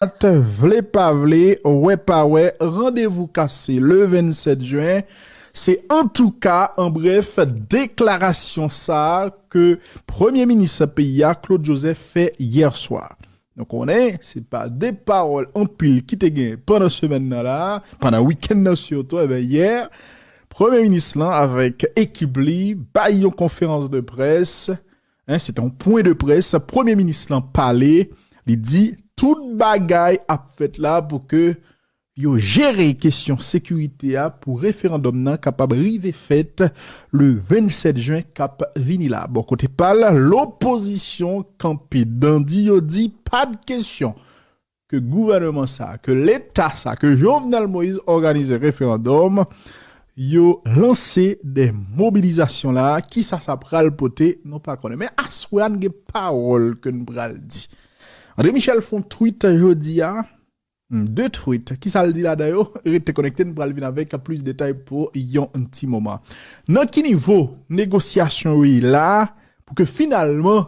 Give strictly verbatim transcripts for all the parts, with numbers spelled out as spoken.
Vle pa vle, wè pa wè, randevou kase le vennsèt jen. Se antouka, an brèf, deklarasyon sa a ke Premye Minis peyi a, Claude Joseph, fè yè swa. Nou konnen, se pa de pawòl anpil ki te gen pandan semèn nan la, pandan wikenn nan sitou, enben, yè, Premye Minis lan avèk ekip li bay yon konferans de près, en, se te yon pwen de près, Premye Minis lan pale, li di tout bagay ap fèt la pou ke yo jere kesyon sekirite a pou referandòm nan kapab rive fèt le vennsèt jen k ap vini la. Bò kote pa l, lopozisyon kanpe dandi, yo di pa de kesyon ke gouvènman sa, ke leta sa, ke Jovenel Moïse òganize referandòm, yo lanse de mobilizasyon la. Kisa sa pral pote, nou pa konnen. Men aswè a, n gen pawòl ke n pral di. André Michel fè yon tweet jodi a, hmm, de tweet. Kisa l di ladan yo? Rete konekte, n pral vin avèk plis detay pou yon ti moman. Nan ki nivo negosyasyon yo ye la pou ke finalman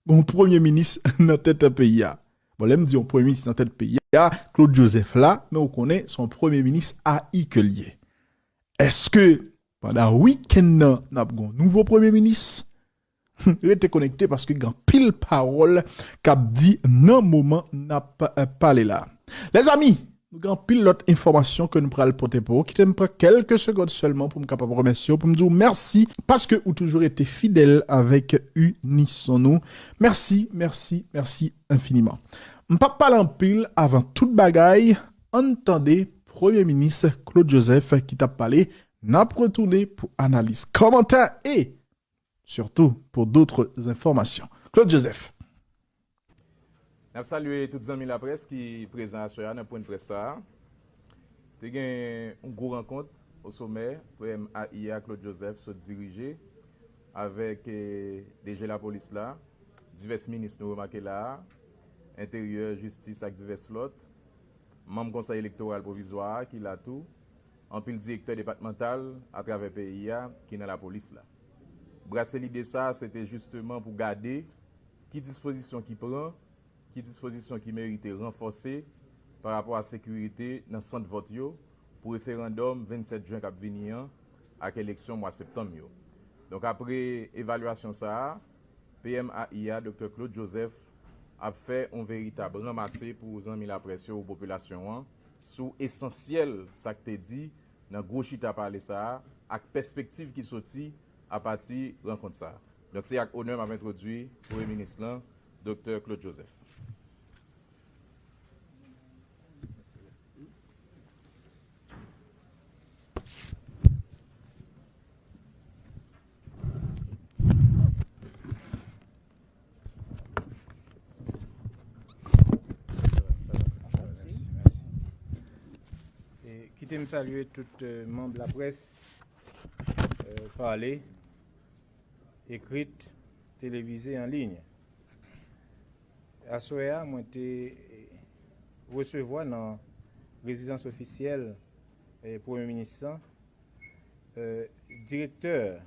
yon premye minis nan tèt peyi a? Bon, lè m di yon premye minis nan tèt peyi a, Claude Joseph la, men ou konnen se yon premye minis a i ke l ye. Èske pandan wikenn nan, n ap gen yon nouvo premye minis? Rete konekte paske gen anpil pawòl k ap di nan moman n ap, eh, pale la. Lèzami, nou gen anpil lòt enfòmasyon ke nou pral pote pou ou. Kite m pran kèlke segond sèlman pou m kapab remèsye w, pou m di w mèsi paske ou toujou rete fidèl avèk Unison Nou. Mèsi, mèsi, mèsi enfiniman. M p ap pale anpil, avan tout bagay, ann tande Premye Minis Claude Joseph ki t ap pale. N ap retounen pou analiz, kòmantè e surtout pour d'autres informations. Claude Joseph. N ap salye tout zanmi laprès ki prezan aswè a nan pwen près sa a. Te gen yon gwo rankont o somè P M A I a, Claude Joseph, sot dirije avèk, eh, D G lapolis la, divès minis nou remake la a, enteryè, jistis ak divès lòt, manm Konsèy Elektoral Pwovizwa a ki la tou, anpil direktè depatmantal atravè peyi a ki nan lapolis la. Brase lide sa a, se te jisteman pou gade ki dispozisyon ki pran, ki dispozisyon ki merite ranfòse pa rapò a sekirite nan sant vòt yo pou referandòm vennsèt jen k ap vini an ak eleksyon mwa septanm yo. Donk, apre evalyasyon sa a, P M A I a, Doktè Claude Joseph, ap fè yon veritab ranmase pou zanmi laprès yo, pou popilasyon an, sou esansyèl sa k te di nan gwo chita pale sa a, ak pèspektiv ki soti apati rankont sa a. Donk, se ak onè m ap entwodui Premye Minis lan, Doktè Claude Joseph. E kite m salye tout, eh, manm laprès, eh, pale, ekrit, televize, an liy. Aswè a, mwen te, eh, resevwa nan rezidans ofisyèl, eh, Premye Minis lan, eh, direktè,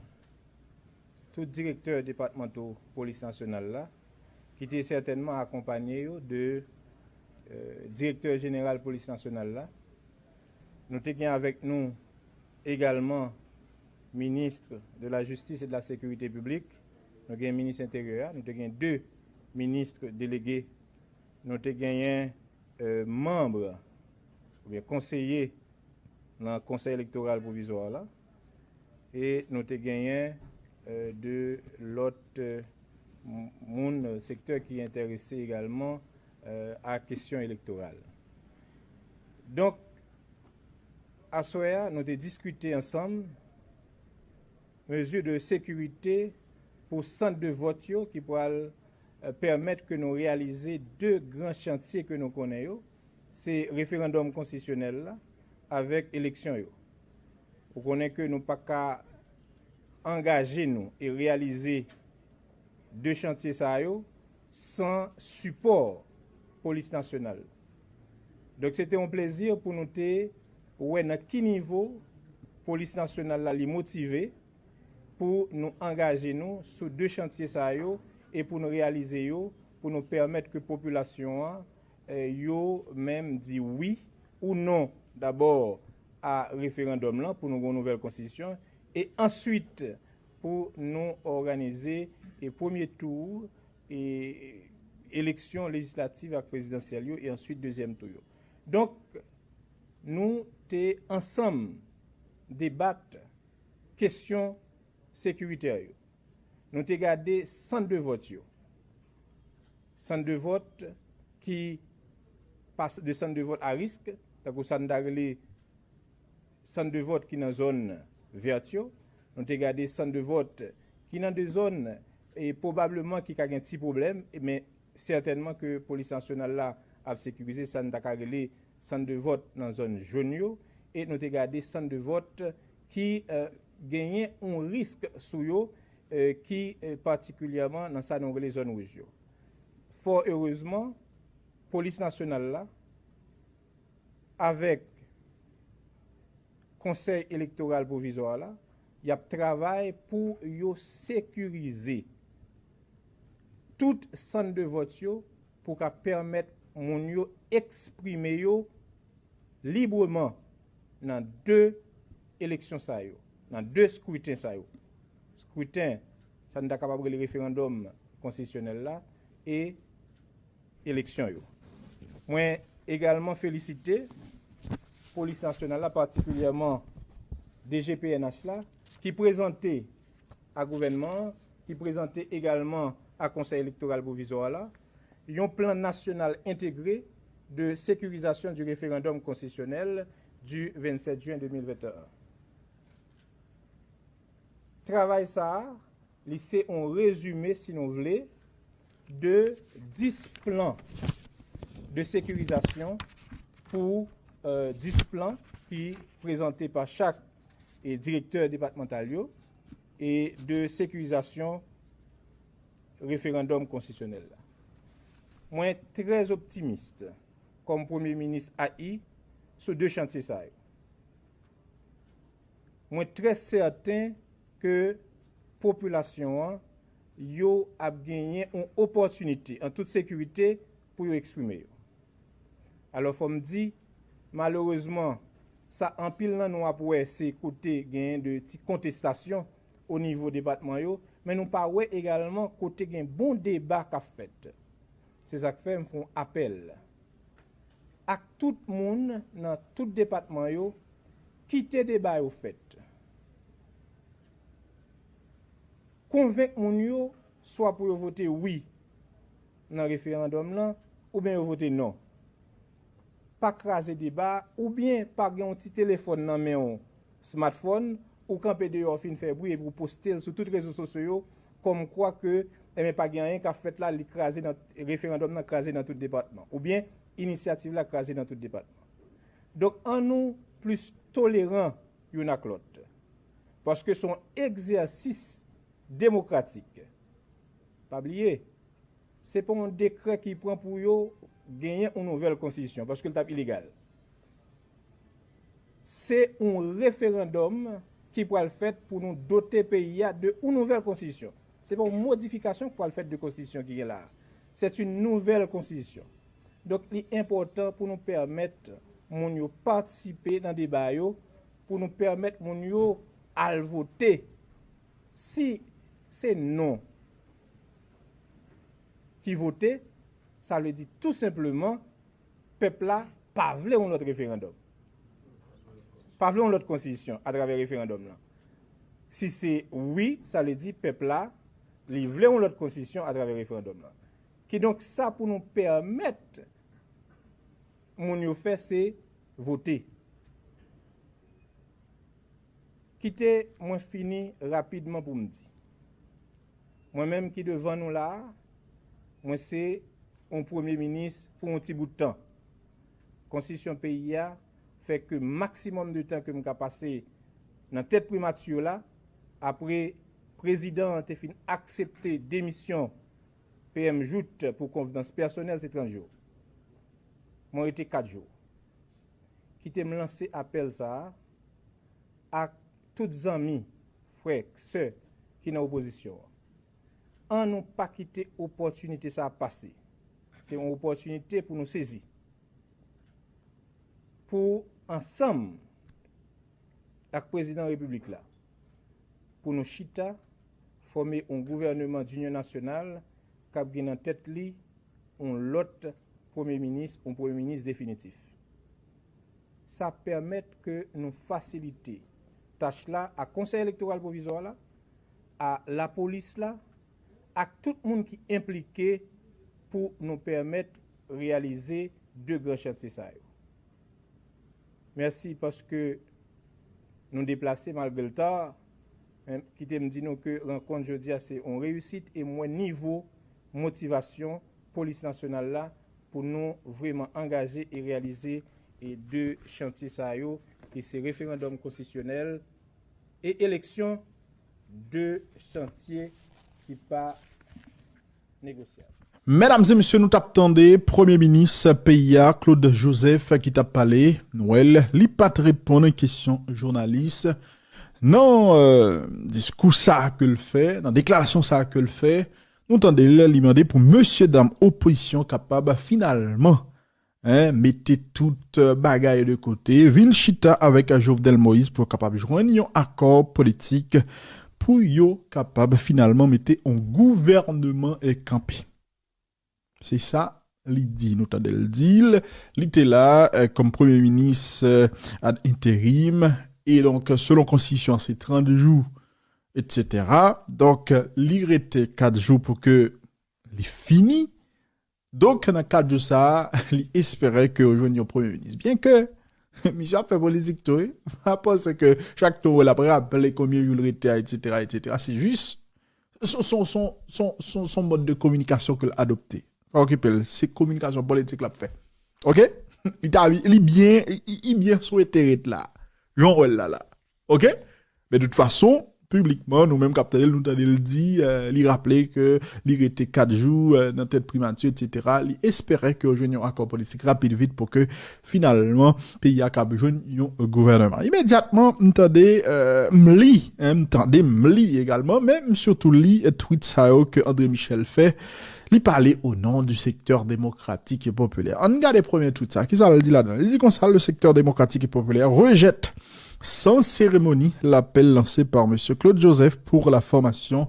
tout direktè depatmanto polis nasyonal la, ki te sètènman akonpanye yo de, eh, direktè jeneral polis nasyonal la. Nou te gen avèk nou egalman ministre de la Justice et de la Sécurité Publique, nou gen minis enteryè a, nou te gen de minis delege, nou te genyen, eh, manm oubyen konseye nan Konsèy Elektoral Pwovizwa la, e nou te genyen, eh, de lòt, eh, m-, moun, eh, sektè ki enterese egalman, eh, a kesyon elektoral. Donk, aswè a, nou te diskite ansanm mezi de sekirite pou sant de vòt yo ki pral, eh, pèmèt ke nou reyalize de gran chantye ke nou konnen yo, se referandòm konstitisyonèl la avèk eleksyon yo. Ou konnen ke nou pa ka angaje nou e reyalize de chantye sa yo san sipò polis nasyonal. Donk, se te yon plezi pou nou te wè nan ki nivo polis nasyonal la li motive pou nou angaje nou sou de chantye sa yo e pou nou reyalize yo, pou nou pèmèt ke popilasyon an, eh, yo menm di wi ou non dabò a referandòm lan pou nou gen yon nouvèl konstitisyon, e answit pou nou òganize e premye tou e eleksyon lejislatif ak prezidansyèl yo, e answit dezyèm tou yo. Donk, nou te ansanm debat kesyon sekiritè yo. Nou te gade sant de vòt yo. Sant de vòt ki pa de sant de vòt a risk, tankou sa n ta rele sant de vòt ki nan zòn vèt yo. Nou te gade sant de vòt ki nan de zòn e pwobableman ki ka gen ti pwoblèm, men sètènman ke polis nasyonal la ap sekirize sa n ta ka rele sant de vòt nan zòn jòn yo, e nou te gade sant de vòt ki eh, genyen yon risk sou yo, eh, ki eh, patikilyèman nan sa nou rele zòn wouj yo. Fò erezman, polis nasyonal la, avèk Konsèy Elektoral Pwovizwa la, y ap travay pou yo sekirize tout sant de vòt yo pou ka pèmèt moun yo eksprime yo libreman nan de eleksyon sa yo, nan de skriten sa yo. Skriten, sa n ta kapab rele referandòm konstitisyonèl la, e eleksyon yo. Mwen egalman felisite polis nasyonal la, patikilyèman D G P N H la, ki prezante a gouvènman an, ki prezante egalman a Konsèy Elektoral Pwovizwa la, yon plan nasyonal entegre de sécurisation du référendum constitutionnel du vingt-sept juin deux mille vingt et un. Travay sa a, li se yon rezime, si nou vle, de dis plan de sécurisation pou, euh, dis plan ki prezante pa chak e direktè depatmantal yo e de sekirizasyon referandòm konstitisyonèl la. Mwen trè optimis kòm premye minis A I sou de chantye sa yo. Mwen trè sèten ke popilasyon an, yo ap genyen yon opòtinite, an tout sekirite, pou yo eksprime yo. Alò, fò m di, malerezman, sa anpil nan nou ap wè, se kote genyen de ti kontestasyon o nivo depatman yo, men nou pa wè egalman kote gen bon deba k ap fèt. Se sa k fè m fè yon apèl ak tout moun nan tout depatman yo, kite deba yo fèt. Konvenk moun yo, swa pou yo vote wi nan referandòm lan, oubyen yo vote non. Pa kraze deba, oubyen pa gen yon ti telefòn nan men w, smartphone, ou kanpe deyò, w fin fè bri, epi w poste l sou tout rezo sosyo yo, kòmkwa ke, enben, pa gen anyen k ap fèt la, li kraze nan, referandòm nan kraze nan tout depatman. Oubyen, inisyativ la kraze nan tout depatman. Donk, ann nou plis toleran youn ak lòt. Paske se yon egzèsis demokratik. Pa bliye, se pa yon dekrè ki pran pou yo genyen yon nouvèl konstitisyon, paske l t ap ilegal. Se yon referandòm ki pral fèt pou nou dote peyi a de yon nouvèl konstitisyon. Se pa yon modifikasyon ki pral fèt de konstitisyon ki gen la a. C'est une nouvelle constitution. Donk, li enpòtan pou nou pèmèt moun yo patisipe nan deba yo, pou nou pèmèt moun yo al vote. Si se non ki vote, sa vle di tou senpleman, pèp la pa vle yon lòt referandòm. Pa vle yon lòt konstitisyon atravè referandòm lan. Si se wi, sa vle di pèp la, li vle yon lòt konstitisyon atravè referandòm lan. Kidonk, sa pou nou pèmèt moun yo fè, se vote. Kite mwen fini rapidman pou m di, mwen menm ki devan nou la a, mwen se yon premye minis pou yon ti bout tan. Konstitisyon peyi a fè ke maksimòm de tan ke m ka pase nan tèt primati la, apre prezidan an te fin aksepte demisyon P M Jouthe pou konvenans pèsonèl, se trant jou. Mwen rete kat jou. Kite m lanse apèl sa a ak tout zanmi, frè, sè ki nan opozisyon an. Ann nou pa kite opòtinite sa a pase. Se yon opòtinite pou nou sezi. pou ansanm ak Prezidan Repiblik la, pou nou chita, fòme yon gouvèneman dinyon nasyonal k ap gen nan tèt li yon lòt premye minis, yon premye minis definitif. Sa pèmèt ke nou fasilite tach la ak Konsèy Elektoral Pwovizwa la, a lapolis la, ak tout moun ki enplike pou nou pèmèt reyalize de gran chantye sa yo. Mèsi paske nou deplase malgre lta, men kite m di nou ke rankont jodi a se yon reyisit e m wè nivo motivasyon polis nasyonal la pou nou vrèman angaje e reyalize e de chantye sa yo ki se referandòm konstitisyonèl e eleksyon, de chantye ki pa negosyab. Medam e mesye, nou t ap tande Premye Minis peyi a, Claude Joseph, ki t ap pale. Nou wè l, li pa t reponn kesyon jounalis. Nan, euh, diskou sa ke l fè, nan deklarasyon sa ke l fè, nou tande l, li mande pou mesye dam opozisyon kapab finalman, hein, mete tout, euh, bagay de kote, vin chita avèk Jovenel Moïse pou yo kapab jwenn yon akò politik, pou yo kapab finalman mete yon gouvèneman, euh, kanpe. Se sa li di, nou tande l di l, li te la, euh, kòm premye minis, euh, ad interim, e donk, selon konstitisyon an, se trant jou, et cetera. Donk, li rete kat jou pou ke li fini. Donk, nan kat jou sa a, li espere ke yo jwenn yon premye minis. Byen ke misye ap fè politik tou, wi. Pa panse ke chak tou w wè l ap raple konbyen jou l rete a, et cetera, et cetera. Se jis, se yon, se yon, se yon, se yon, se yon mòd de kominikasyon ke l adopte. Pa okipe l, se kominikasyon politik l ap fè. Oke? Li ta, li byen, li, li byen swete ret la. Jan w wè l la, la. Oke? Men de tout fason, piblikman, nou menm k ap tande l, nou tande l di, euh, li raple ke li rete kat jou, euh, nan tèt primati, et cetera. Li espere ke yo jwenn yon akò politik rapid vit pou ke finalman peyi a kab jwenn yon gouvèneman. Imedyatman, m tande, euh, m li, hein, m tande, m li egalman, men m sitou li, euh, tweet sa yo ke André Michel fè. Li pale au nom du secteur démocratique et populaire. Ann gade premye tweet sa. Kisa l di ladan? Li di konsa, le secteur démocratique et populaire rejette sans cérémonie l'appel lancé par Monsieur Claude Joseph pour la formation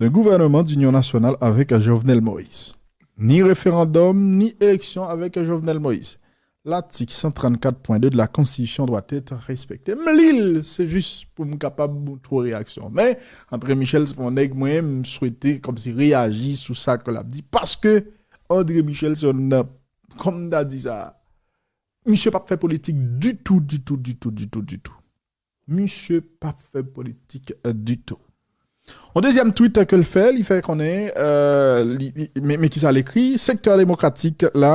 d'un gouvernement d'union nationale avec Jovenel Moïse. Ni référendum, ni élection avec Jovenel Moïse. L'article cent trente-quatre point deux de la Constitution doit être respecté. M li l, se jis pou m kapab montre w reyaksyon. Men, André Michel, se pa yon nèg mwen, m swete kòmsi reyaji sou sa ke l ap di. Paske André Michel, se yon, kòm m ta di sa, misye p ap fè politik ditou, ditou, ditou, ditou, ditou. Misye p ap fè politik, euh, ditou. Yon dezyèm tweet ke l fè, li fè konnen, euh, li, li, men, men kisa l ekri, sektè demokratik la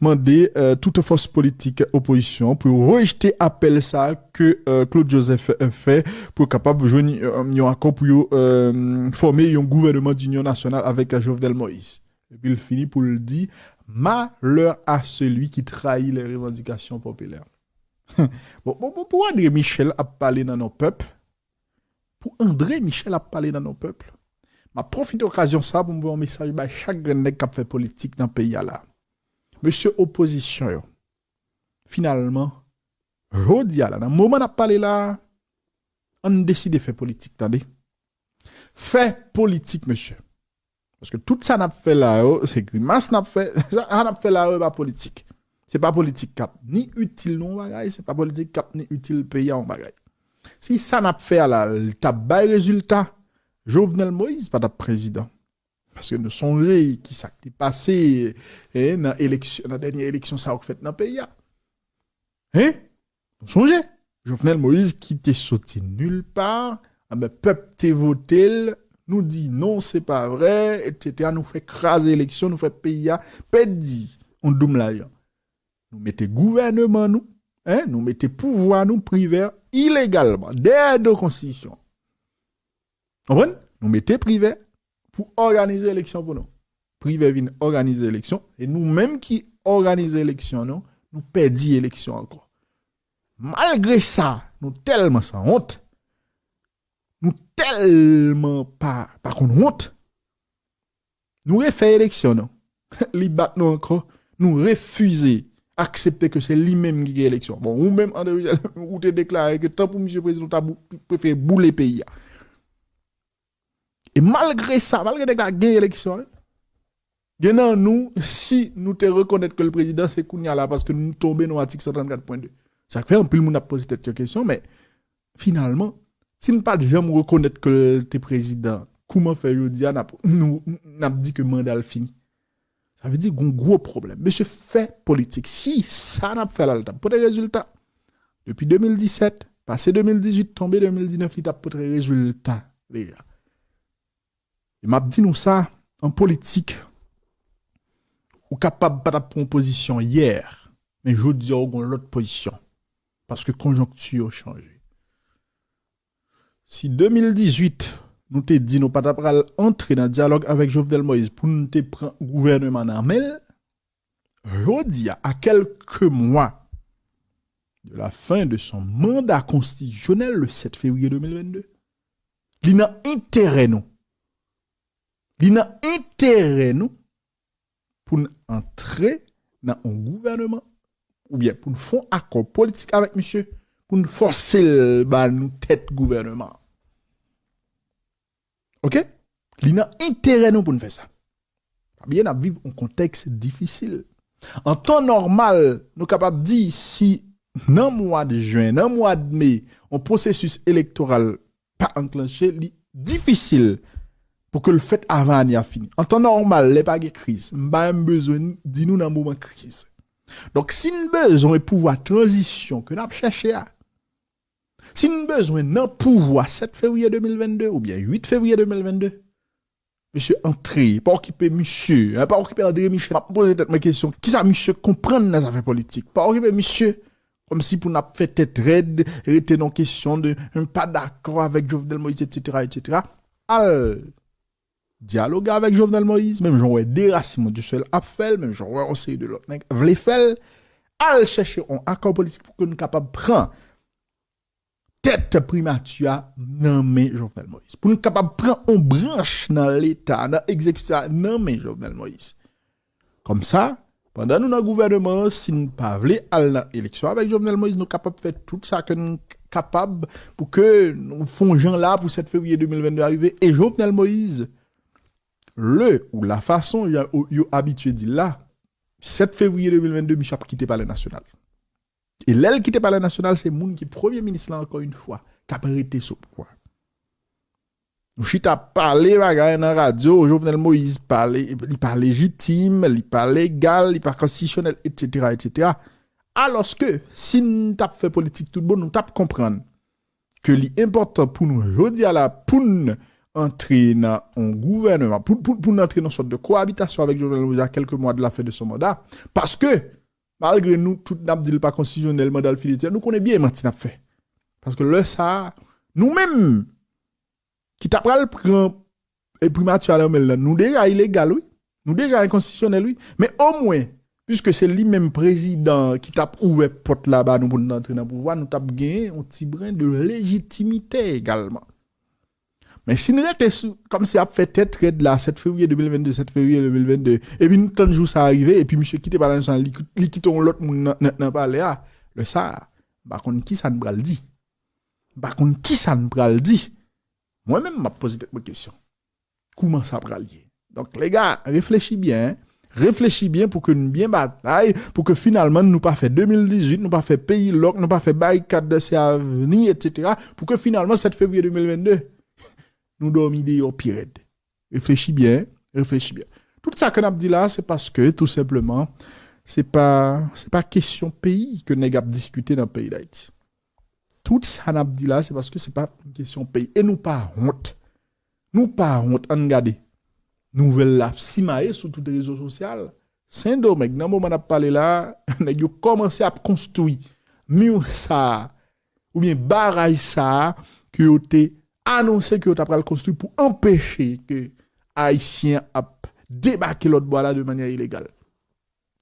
mande, euh, tout fòs politik opozisyon pou yo rejte apèl sa ke, euh, Claude Joseph, euh, fè pou yo kapab jwenn, euh, yon akò pou yo, euh, fòme yon gouvèneman dinyon nasyonal avèk Jovenel Moïse. Epi l fini pou l di, malheur à celui qui trahit les revendications populaires. Bon, bon, bon, pou André Michel ap pale nan non pèp, pou André Michel ap pale nan non pèp, m ap pwofite okazyon sa pou m voye yon mesaj bay chak grenn nèg k ap fè politik nan peyi a la. Mesye opozisyon yo, finalman, jodi a la, nan moman n ap pale la, ann deside fè politik, tande. Fè politik, mesye. Paske tout sa n ap fè la yo, se grimas n ap fè. Sa, sa n ap fè la yo, e pa politik. Se pa politik k ap ni itil nou yon bagay, se pa politik k ap ni itil peyi a yon bagay. Si sa n ap fè a la, l t ap bay rezilta, Jovenel Moïse pa t ap prezidan. Paske nou sonje kisa k te pase, eh, nan eleksyon, nan dènye eleksyon sa yo k fèt nan peyi a. Hein? Nou sonje, Jovenel Moïse ki te soti nil pa, anben, pèp te vote l, nou di non, se pa vre, et cetera. Nou fè kraze eleksyon, nou fè peyi a pèdi yon doum lajan. Nou mete gouvèneman nou, hein, nou mete pouvwa nou Privè ilegalman, dèyè do konstitisyon. Konprann? Nou mete Privè pou òganize eleksyon pou nou. Privè vin òganize eleksyon, e nou menm ki òganize eleksyon nou, nou pèdi eleksyon ankò. Malgre sa, nou tèlman sanwont, nou tèlman pa, pa konn wont, nou refè eleksyon nou. Li bat nou ankò, nou refize aksepte ke se li menm ki gen eleksyon. Bon, ou menm, André Michel, ou te deklare ke tan pou misye prezidan, ou ta bou- prefere boule peyi a. E malgre sa, malgre nèg la gen eleksyon, gen nan nou, si nou te rekonèt ke l prezidan, se kounye a la, paske nou tonbe nan atik san trannkat pwen de. Sa k fè anpil moun ap poze tèt yo kesyon, men finalman, si n pa t janm rekonèt ke l te prezidan, kouman fè jodi a n ap, nou, n ap di ke manda l fini? Sa vle di gon gwo pwoblèm. Mesye, fè politik. Si sa n ap fè la, l t ap pote rezilta. Depi de mil disèt, pase de mil dizuit, tonbe de mil diznèf, li t ap pote rezilta deja. E m ap di nou sa, an politik, ou kapab pa t ap pran pozisyon yè, men jodi a ou gon lòt pozisyon. Paske konjonkti yo chanje. Si de mil dizuit, nou te di nou pa ta pral antre nan dyalòg avèk Jovenel Moïse pou nou te pran gouvènman nan men l, jodi a, à quelques mois de la fin de son mandat constitutionnel le sept février deux mille vingt-deux, li nan enterè nou. Li nan enterè nou pou n antre nan yon gouvènman, oubyen pou n fè yon akò politik avèk misye, pou n fòse l ba nou tèt gouvènman. Oke? Li nan enterè nou pou n fè sa. Pa bliye, n ap viv yon kontèks difisil. An tan nòmal, nou kapab di si nan mwa de jen, nan mwa de me, yon pwosesis elektoral pa anklanche, li difisil pou ke l fèt avan ane a fini. An tan nòmal, lè pa gen kriz, m pa menm bezwen di nou nan moman kriz. Donk, si n bezwen pouvwa tranzisyon ke n ap chèche a, si n bezwen nan pouvwa sèt fevriye de mil vennde oubyen uit fevriye de mil vennde, mesye antre, pa okipe misye, pa okipe André Michel. M ap poze tèt mwen kesyon, kisa misye konprann nan zafè politik? Pa okipe misye, kòmsi pou n ap fè tèt rèd, rete nan kesyon de, m pa dakò avèk Jovenel Moïse, etsetera, etsetera. Al dyaloge avèk Jovenel Moïse, menm jan w wè Derasimo Dusseul ap fè l, menm jan w wè yon seri de lòt nèg vle fè l, al chèche yon akò politik pou ke nou kapab pran tèt primati a nan men Jovenel Moïse. Pou nou kapab pran yon branch nan Leta, nan egzekitif la, nan men Jovenel Moïse. Kòmsa, pandan nou nan gouvènman an, si n pa vle al nan eleksyon avèk Jovenel Moïse, nou kapab fè tout sa ke n kapab pou ke nou fè yon jan la pou sèt fevriye de mil vennde a rive. E Jovenel Moïse, le ou la fason yo, yo abitye di l la, sèt fevriye de mil vennde, misye ap kite Palè Nasyonal. E lè l kite Palè Nasyonal, se moun ki premye minis la, encore une fois, k ap rete sou pouvwa. Nou chita pale bagay nan radyo, Jovenel Moïse pale, li pa lejitim, li pa legal, li pa konstitisyonèl, etsetera, etsetera. Alòske, si n t ap fè politik tout bon, nou t ap konprann ke li enpòtan pou nou jodi a la, pou n antre nan yon gouvènman, pou, pou, pou n antre nan sòt de koabitasyon avèk Jovenel Moïse à quelques mois de la fin de son mandat, paske, malgre nou tout n ap di l pa konstitisyonèl, manda l fini, etsetera, nou konnen byen manti n ap fè. Paske lè sa a, nou menm, ki ta pral pran, e, primati a nan men l lan, nou deja ilegal, wi. Nou deja enkonstitisyonèl, wi. Men omwen, piske se li menm prezidan ki t ap ouvè pòt la ba nou pou n antre nan pouvwa, nou t ap genyen yon ti bren de lejitimite egalman. Men si n rete sou, kòmsi ap fè tèt rèd la, sèt fevriye de mil vennde, sèt fevriye de mil vennde, epi n tann jou sa a rive, epi misye kite Palè Nasyonal, li, li kite yon lòt moun nan, nan, nan palè a, lè sa a, m pa konn kisa n pral di. M pa konn kisa n pral di. Mwen menm, m ap poze tèt mwen kesyon. Kouman sa pral ye? Donk, lèga, reflechi byen, reflechi byen pou ke n byen batay, pou ke finalman nou pa fè de mil dizuit, nou pa fè peyi lòk, nou pa fè barikad se avni, etsetera, pou ke finalman sèt fevriye de mil vennde, nou dòmi deyò pi rèd. Reflechi byen, reflechi byen. Tout sa ke n ap di la, se paske, tou senpleman, se pa, se pa kesyon peyi ke nèg ap diskite nan peyi Dayiti. Tout sa n ap di la, se paske se pa kesyon peyi. E nou pa wont. Nou pa wont, ann gade. Nouvèl la ap simaye sou tout rezo sosyal. Sendomeng, nan moman n ap pale la, nèg yo kòmanse ap konstwi mi sa a, oubyen baraj sa a, ke yo te anonse ke yo ta pral konstwi pou anpeche ke Ayisyen ap debake lòt bò a la de manyè ilegal.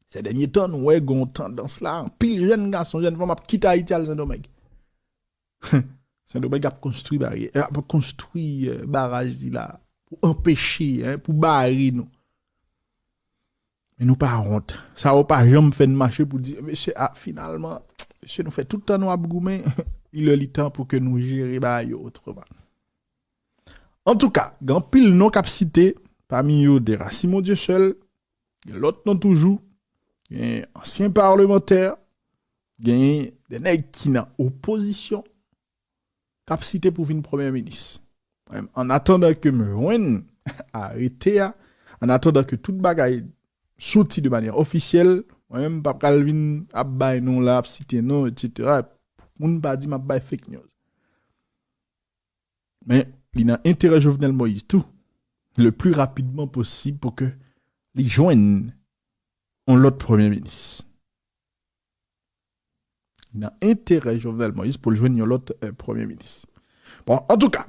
Sè dènye tan, nou wè gon tandans la, anpil jèn gason, jèn fanm ap kite Ayiti al Sendomeng. Sendomeng ap konstwi baryè, ap konstwi, eh, baraj sila pou anpeche, eh, pou bare nou. Men nou pa wont. Sa yo pa janm fè n mache pou di, mesye, a, finalman, mesye, nou fè tout tan nou ap goumen, il est temps pou ke nou jere bagay yo otreman. Antouka, gen anpil non k ap site, pami yo de Rasimon Dieuseul, gen lòt non toujou, gen ansyen palemantè, gen de nèg ki nan opozisyon, k ap site pou vin premye minis. Mwen menm, an atandan ke m jwenn arete a, an atandan ke tout bagay soti de manyè ofisyèl, mwen menm, m pa pral vin ap bay non la, ap site non, etsetera. Moun pa di m ap bay fake news. Men, li nan enterè Jovenel Moïse tou, le pli rapidman posib pou ke li jwenn yon lòt premye minis. Li nan enterè Jovenel Moïse pou l jwenn yon lòt, eh, premye minis. Bon, antouka,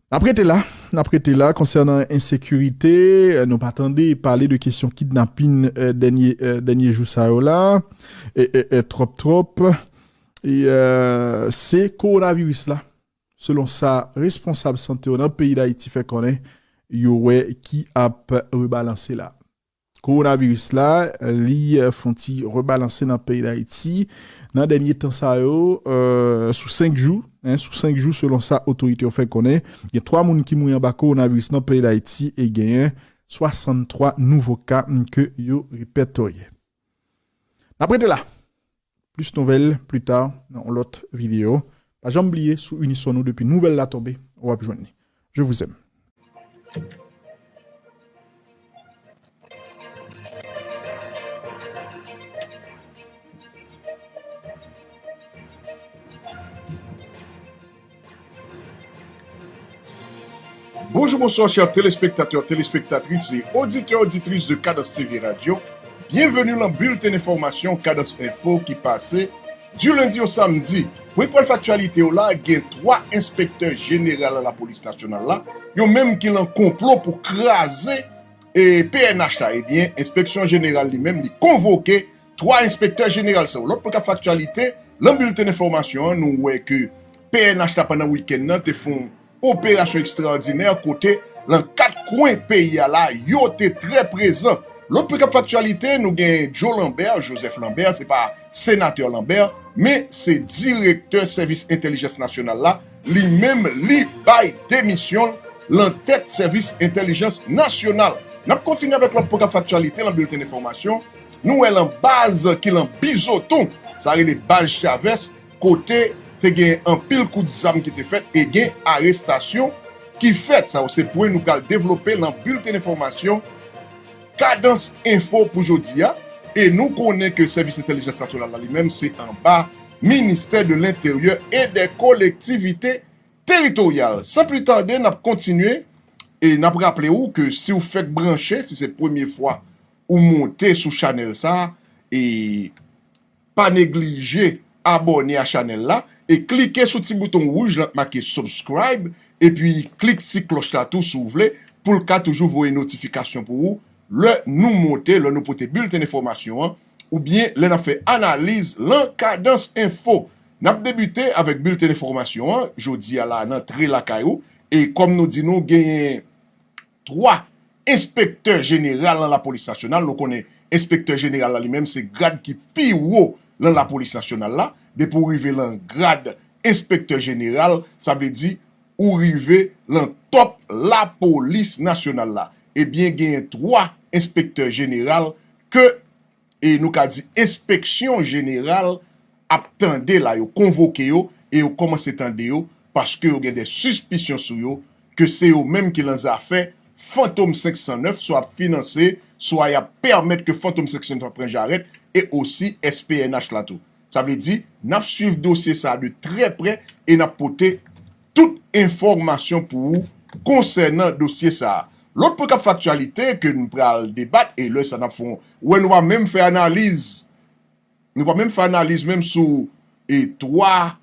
n ap rete la, n ap rete la konsènan ensekirite, eh, nou pa tande pale de kesyon kidnapin, eh, dènye, eh, dènye jou sa yo la, e, e, e twòp, twòp. E, eh, se kowonaviris la, selon sa responsab sante yo nan peyi Dayiti fè konnen, yo wè ki ap rebalanse la. Kowonaviris la, li, eh, fè yon ti rebalanse nan peyi Dayiti. Nan dènye tan sa yo, eh, sou senk jou, en, sou senk jou, selon sa otorite yo fè konnen, gen twa moun ki mouri anba kowonaviris nan peyi Dayiti e genyen swasanntwa nouvo ka, mm, ke yo repètoye. N ap rete la. Plis nouvèl pli ta nan yon lòt videyo. Pa janm bliye, sou Unison nou, depi nouvèl la tonbe, w ap jwenn li. Je vous aime. Bonjou, bonswa, chè telespektatè, telespektatris e oditè, oditris de Kadans T V Radio. Byenveni nan bilten enfòmasyon Kadans Enfo ki pase di lendi o samdi. Pou enpòl faktyalite yo la, gen twa enspektè jeneral nan lapolis nasyonal la, yo menm ki lan konplo pou kraze, e, P N H la. Ebyen, enspeksyon jeneral li menm, li konvoke twa enspektè jeneral sa yo. Lòt pwen k ap fè aktyalite, lan bilten enfòmasyon an, nou wè ke P N H la pandan wikenn nan te fè yon operasyon ekstraòdinè kote lan kat kwen peyi a la, yo te trè prezan. Lòt pwen k ap fè aktyalite, nou gen Joe Lambert, Joseph Lambert, se pa senatè Lambert, men se direktè sèvis entèlijans nasyonal la, li menm li bay demisyon l lan tèt sèvis entèlijans nasyonal. N ap kontinye avèk lòt pwen k ap fè aktyalite lan bilten enfòmasyon. Nou wè lan baz ki lan Bizoton, sa rele baz Chavès, kote te gen anpil kout zam ki te fèt e gen arestasyon ki fèt. Sa yo se pwen nou pral devlope lan bilten enfòmasyon Kadans Enfo pou jodi a. E nou konnen ke sèvis entèlijans nasyonal la li menm se anba Ministè de Lenteryè e dè Kolektivite Teritoryal. San pli tade, n ap kontinye e n ap raple ou ke si w fèk branche, si se premye fwa ou monte sou chanèl sa, e pa neglije abòne a chanèl la e klike sou ti bouton wouj lan k make subscribe, epi klik ti klòch la tou si w vle, pou l ka toujou voye notifikasyon pou ou lè nou monte, lè nou pote bilten enfòmasyon an, oubyen lè n ap fè analiz lan Kadans Enfo. N ap debite avèk bilten enfòmasyon an, jodi a la, n antre lakay ou, e kòm nou di nou, genyen twa enspektè jeneral lan lapolis nasyonal. Nou konnen enspektè jeneral la li menm se grad ki pi wo lan lapolis nasyonal la. Depi w rive lan grad enspektè jeneral, sa vle di ou rive lan tòp lapolis nasyonal la. Ebyen, genyen twa enspektè jeneral ke, e nou ka di, enspeksyon jeneral ap tande la, yo konvoke yo e yo kòmanse tande yo, paske yo gen de sispisyon sou yo ke se yo menm ki lan zafè Fantom senk san nèf, swa ap finanse, swa y ap pèmèt ke Fantom senk san nèf ap pran jarèt, e osi S P N H la tou. Sa vle di, n ap swiv dosye sa a de trè prè e n ap pote tout enfòmasyon pou ou konsènan dosye sa a. Lòt pwen k ap fè aktyalite ke n pral debat, e lè sa n ap fè yon, wè nou pa menm fè analiz, nou pa menm fè analiz menm sou, e, twa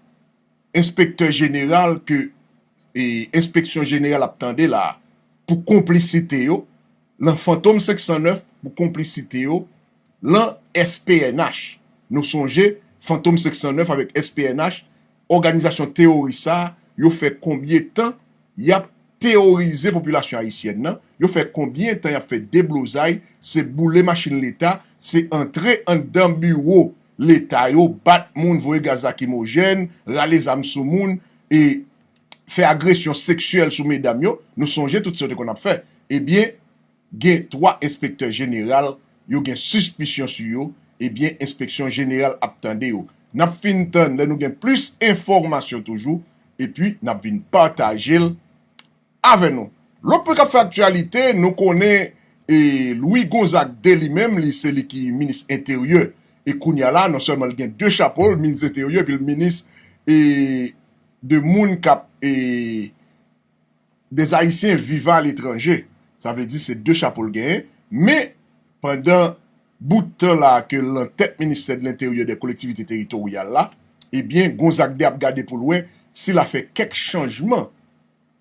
enspektè jeneral ke, e, enspeksyon jeneral ap tande la pou konplisite yo lan Fantom senk san nèf, pou konplisite yo lan S P N H. Nou sonje, Fantom senk san nèf avèk S P N H, òganizasyon teworis sa a, yo fè konbyen tan y ap teworize popilasyon ayisyèn nan. Yo fè konbyen tan y ap fè deblozay, se boule machin Leta, se antre anndan biwo Leta yo, bat moun, voye gaz lakrimojèn, rale zam sou moun, e fè agresyon seksyèl sou medam yo. Nou sonje tout sa yo te konn ap fè. Ebyen, gen twa enspektè jeneral, yo gen sispisyon sou yo, ebyen, enspeksyon jeneral ap tande yo. N ap fin tann lè nou gen plis enfòmasyon toujou, epi n ap vin pataje l avè nou. Lòt pwen k ap fè aktyalite, nou konnen e Louis Gonzague de li menm, li se li ki minis enteryè. E kounye a la, non sèlman l gen de chapo, l minis enteryè, epi l minis e de moun k ap e des Haïtiens vivant à l'étranger. Sa vle di se de chapo l genyen. Men, pandan bout tan la ke l nan tèt ministè de lenteryè de kolektivite teritoryal la, ebyen, Gonzague de ap gade pou l wè si l a fè kèk chanjman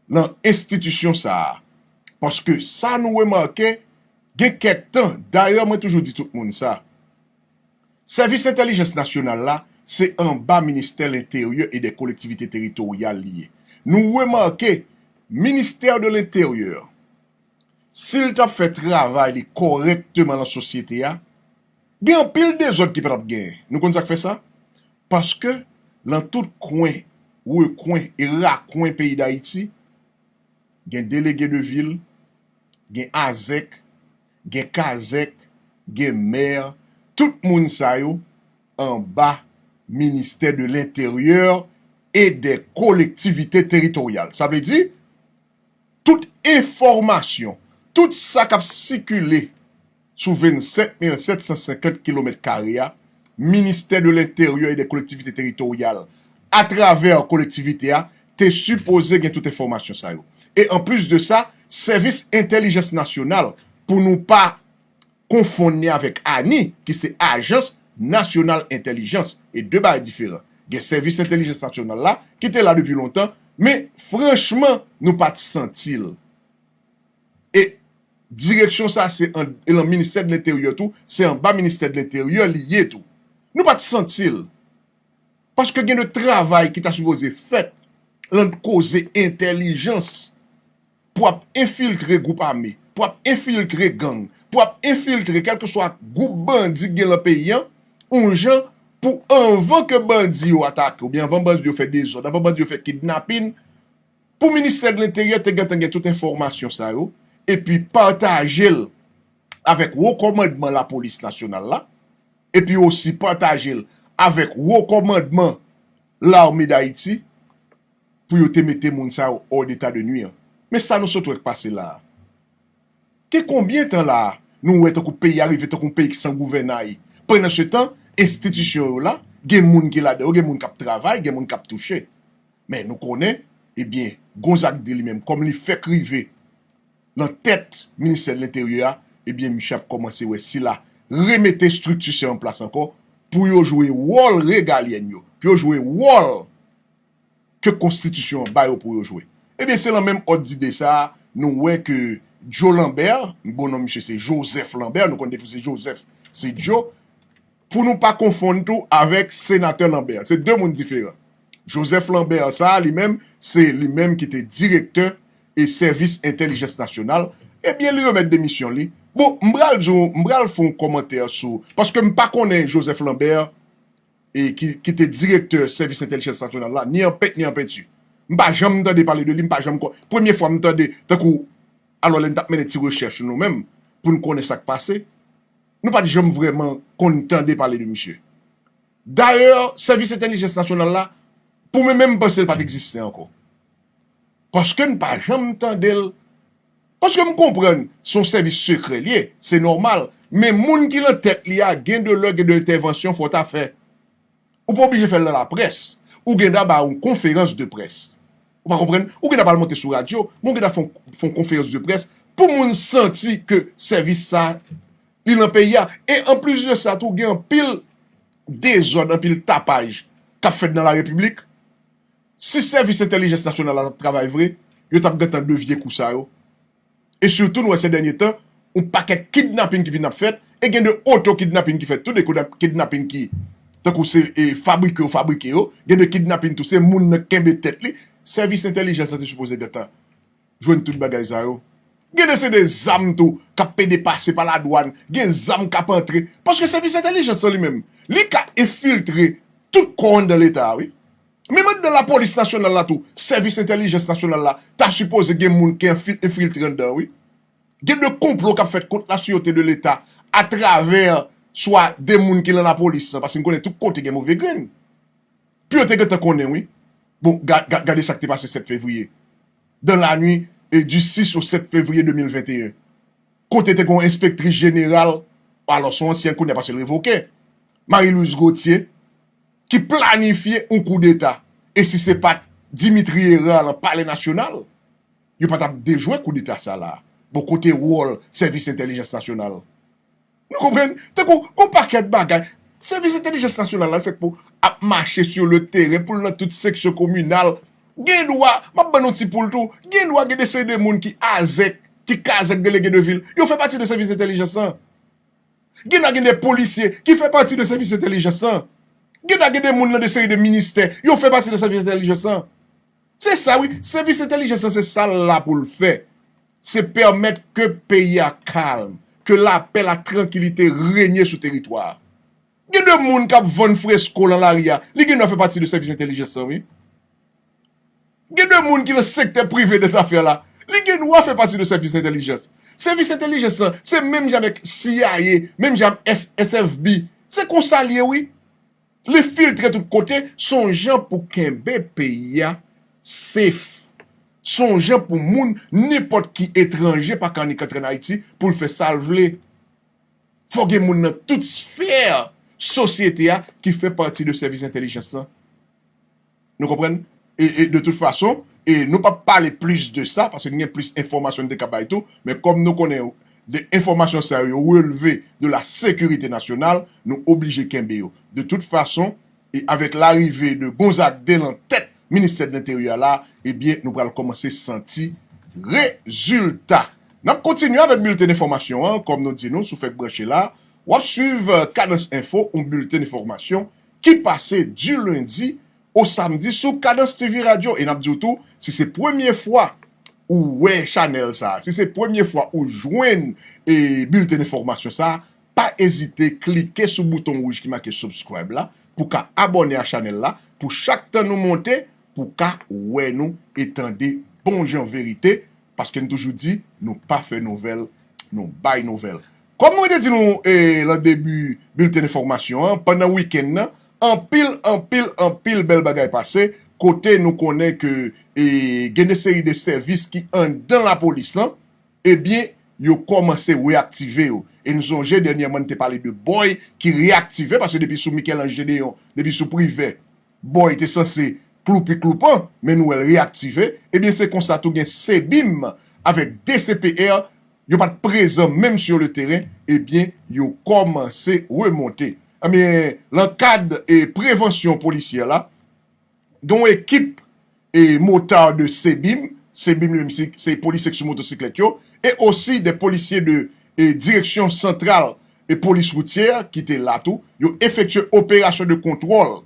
nan enstitisyon sa a. Paske sa nou remake, gen kèk tan, dayè mwen toujou di tout moun sa, Sèvis entèlijans nasyonal la, se anba ministè lenteryè e dè kolektivite teritoryal li ye. Nou remake, ministè de lenteryè, si l t ap fè travay li kòrèkteman nan sosyete a, gen anpil dezòd ki pa t ap genyen. Nou konn sa k fè sa? Paske nan tout kwen, rekwen e rakwen peyi Dayiti, gen delege de vil, gen azèk, gen kazèk, gen mè, tout moun sa yo anba ministè de lenteryè e dè kolektivite teritoryal. Sa vle di, tout enfòmasyon, tout sa k ap sikile sou vennsèt mil sèt san senkant kilomèt kare a, ministè de lenteryè e dè kolektivite teritoryal, atravè kolektivite a, te sipoze gen tout enfòmasyon sa yo. E anplis de sa, sèvis entèlijans nasyonal, pou nou pa konfonn li avèk ani, ki se Ajans Nasyonal Entèlijans, e de bagay diferan. Gen sèvis entèlijans nasyonal la, ki te la depi lontan, men franchman, nou pa t santi l. E direksyon sa, se an, e nan ministè de lenteryè tou, se anba ministè de lenteryè li ye tou. Nou pa t santi l. Paske gen de travay ki ta sipoze fèt lan koze entèlijans pou ap enfiltre gwoup ame, pou ap enfiltre gang, pou ap enfiltre kèlkeswa gwoup bandi ki gen lan peyi an, yon jan pou anvan ke bandi yo atake, oubyen anvan bandi yo fè dezòd, anvan bandi yo fè kidnapin, pou ministè de lenteryè te gentan gen tout enfòmasyon sa yo, epi pataje l avèk wo kòmandman lapolis nasyonal la, epi osi pataje l avèk wo kòmandman Lame Dayiti, pou yo te mete moun sa yo hors d'état de nuire. Men sa nou sot wè k pase la a. Gen konbyen tan la a nou wè tankou peyi a rive tankou yon peyi ki san gouvènay? Pandan se tan, enstitisyon yo la, gen moun ki ladan yo, gen moun k ap travay, gen moun k ap touche. Men nou konnen, ebyen, Gonzague de li menm, kòm li fèk rive nan tèt ministè de lenteryè a, ebyen, misye ap kòmanse wè si l a remete estrikti sa yo an plas ankò pou yo jwe wòl regalyèn yo, pou yo jwe wòl ke konstitisyon an ba yo pou yo jwe. Ebyen, se lan menm òd dide sa a, nou wè ke Joe Lambert, bon non misye se Joseph Lambert, nou konn depi se Joseph, se Joe, pou nou pa konfonn tou avèk senatè Lambert. Se de moun diferan. Joseph Lambert sa a, li menm, se li menm ki te direktè e sèvis entèlijans nasyonal. Ebyen, li remèt demisyon li. Bon, m pral di w, m pral fè yon kòmantè sou, paske m pa konnen Joseph Lambert, e ki, ki te direktè sèvis entèlijans nasyonal la, ni an pent, ni an penti. M pa janm tande pale de li, m pa janm kon-, premye fwa m tande, tankou, alò lè n t ap mennen ti rechèch nou menm, pou n konnen sa k pase, nou pa t janm vrèman konn tande pale de misye. Dayè, sèvis entèlijans nasyonal la, pou mwen menm, m panse l pa t egziste ankò. Paske n pa janm tande l. Paske m konprann, se yon sèvis sekrè l ye, se nòmal. Men moun ki lan tèt li a, gen de lè, gen de entèvansyon fò w ta fè. Ou pa oblije fè l nan laprès. Ou gen dwa ba yon konferans de près. Ou pa konprann? Ou gen dwa pa al monte sou radyo, men ou gen dwa fè yon, fè yon konferans de près pou moun santi ke sèvis sa, li nan peyi a. E anplis de sa tou, gen anpil dezòd, anpil tapaj k ap fèt nan larepiblik. Si sèvis entèlijans nasyonal la t ap travay vre, yo t ap gentan devye kou sa yo. E sitou, nou wè se dènye tan, yon pakèt kidnapin ki vin ap fèt, e gen de oto kidnapin ki fèt tou, de kidnapin ki, tankou se, e, fabrike yo fabrike yo, gen de kidnapin tou, se moun nan k kenbe tèt li. Sèvis entèlijans la te sipoze gentan Jwenn tout bagay sa yo. Gen de se de zam tou k ap pede pase pa ladwàn, gen zam k ap antre. Paske sèvis entèlijans lan li menm, li ka enfiltre tout kò anndan Leta a, wi. Menm anndan lapolis nasyonal la tou, sèvis entèlijans nasyonal la, ta sipoze gen moun ki enfi- enfiltre anndan, wi. Gen de konplo k ap fèt kont la siyote de Leta atravè swa de moun ki nan lapolis lan, paske n konnen tout kote gen move grenn. Pou yo te gentan konnen, wi. Bon, ga- ga- gade sa k te pase sèt fevriye. Dans la nuit et du six au sept février deux mille vingt et un. Kote te gen yon enspektris jeneral, alò se yon ansyen kounye a paske l revoke, Marie Louise Gauthier, ki planifye yon koudeta. E si se pa t Dimitri Hérard lan Palè Nasyonal, yo pa t ap dejwe koudeta sa la. Bon, kote wòl sèvis entèlijans nasyonal? Nou konprann? Tankou yon pakèt bagay. Sèvis entèlijans nasyonal la fèk pou ap mache sou le teren, pou l nan tout seksyon kominal. Gen dwa, m ap ban nou ti poul tou, gen dwa gen de seri de moun ki azèk, ki kazèk delege de vil. Yo fè pati de sèvis entèlijans lan. Gen dwa gen de polisye ki fè pati de sèvis entèlijans lan. Gen dwa gen de moun nan de seri de ministè, yo fè pati de sèvis entèlijans lan. Se sa wi, sèvis entèlijans lan se sa l la pou l fè. Se pèmèt ke peyi a kalm, ke lapè, la trankilite renye sou teritwa a. Gen de moun k ap vann fresko lan lari a, li gen dwa fè pati de sèvis entèlijans lan, wi. Gen de moun ki nan sektè prive de zafè la, li gen dwa fè pati de sèvis entèlijans. Sèvis entèlijans lan, se menm jan avèk C I A, menm jan avèk S F B. Se konsa l ye, wi. Li filtre tout kote, se yon jan pou kenbe peyi a safe. Se yon jan pou moun, nenpòt ki etranje pa ka annik antre ann Ayiti pou l fè sa l vle. Fò gen moun nan tout sfè sosyete a ki fè pati de sèvis entèlijans lan. Nou konprann? E, e de tout fason, e nou p ap pale plis de sa, paske nou gen plis enfòmasyon nou te ka bay tou, men kòm nou konnen de enfòmasyon sa yo, yo releve de la sécurité nationale, nou oblije kenbe yo. De tout fason, e avèk larive de Gonzague Dé lan tèt ministè de Lenteryè la, ebyen, nou pral kòmanse santi rezilta. N ap kontinye avèk bilten enfòmasyon an, kòm nou di nou, si w fèk branche la, w ap swiv Kadans Enfo, yon bilten enfòmasyon ki pase di lendi o samdi sou Kadans T V Radio. E n ap di w tou, si se premye fwa ou wè chanèl sa a, si se premye fwa ou jwenn e bilten enfòmasyon sa a, pa ezite klike sou bouton wouj ki make subscribe la pou ka abòne a chanèl la, pou chak tan nou monte, pou ka wè nou e tande bon jan verite, paske n toujou di, nou pa fè nouvèl, nou bay nouvèl. Kòm mwen te di nou e, lan debi bilten enfòmasyon an, pandan wikenn nan, anpil, anpil, anpil bèl bagay pase, kote nou konnen ke e, gen de seri de sèvis ki anndan lapolis lan, ebyen, yo kòmanse reyaktive yo. E n sonje dènyèman n te pale de Boy ki reyaktive, paske depi sou Michel-Ange Gédéon, depi sou Privè, Boy te sanse kloupi kloupan, men nou wè l reyaktive. Ebyen, se konsa tou gen Sebim avèk D C P R, yo pa t prezan menm sou le teren, ebyen, yo kòmanse remonte. Ebyen, lan kad e prevansyon polisyè la, gen yon ekip e motard de Sebim, Sebim li menm se, se polisye k sou motosiklèt yo, e osi de polisye de e direksyon santral e polis woutyè ki te la tou, yo efektye operasyon de kontwòl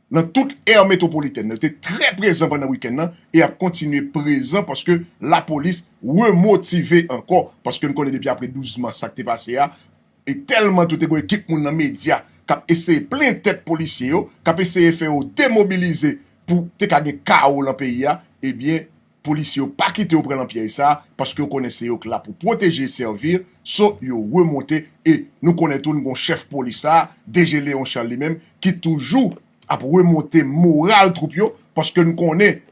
nan tout è metwopolitèn nan. Yo te trè prezan pandan wikenn nan e ap kontinye prezan paske lapolis remotive ankò, paske n konnen depi apre douz mas sa k te pase a, e tèlman tou te gen ekip moun nan medya k ap eseye plen tèt polisye yo, k ap eseye fè yo demobilize pou te ka gen kawo lan peyi a, ebyen, polisye yo pa kite yo pran lan pyèj sa a, paske yo konnen se yo k la pou pwoteje e sèvi, so yo remonte, e nou konnen tou n gon chèf polis sa a, D G Léon Charles li menm, ki toujou ap remonte moral twoup yo, paske n konnen,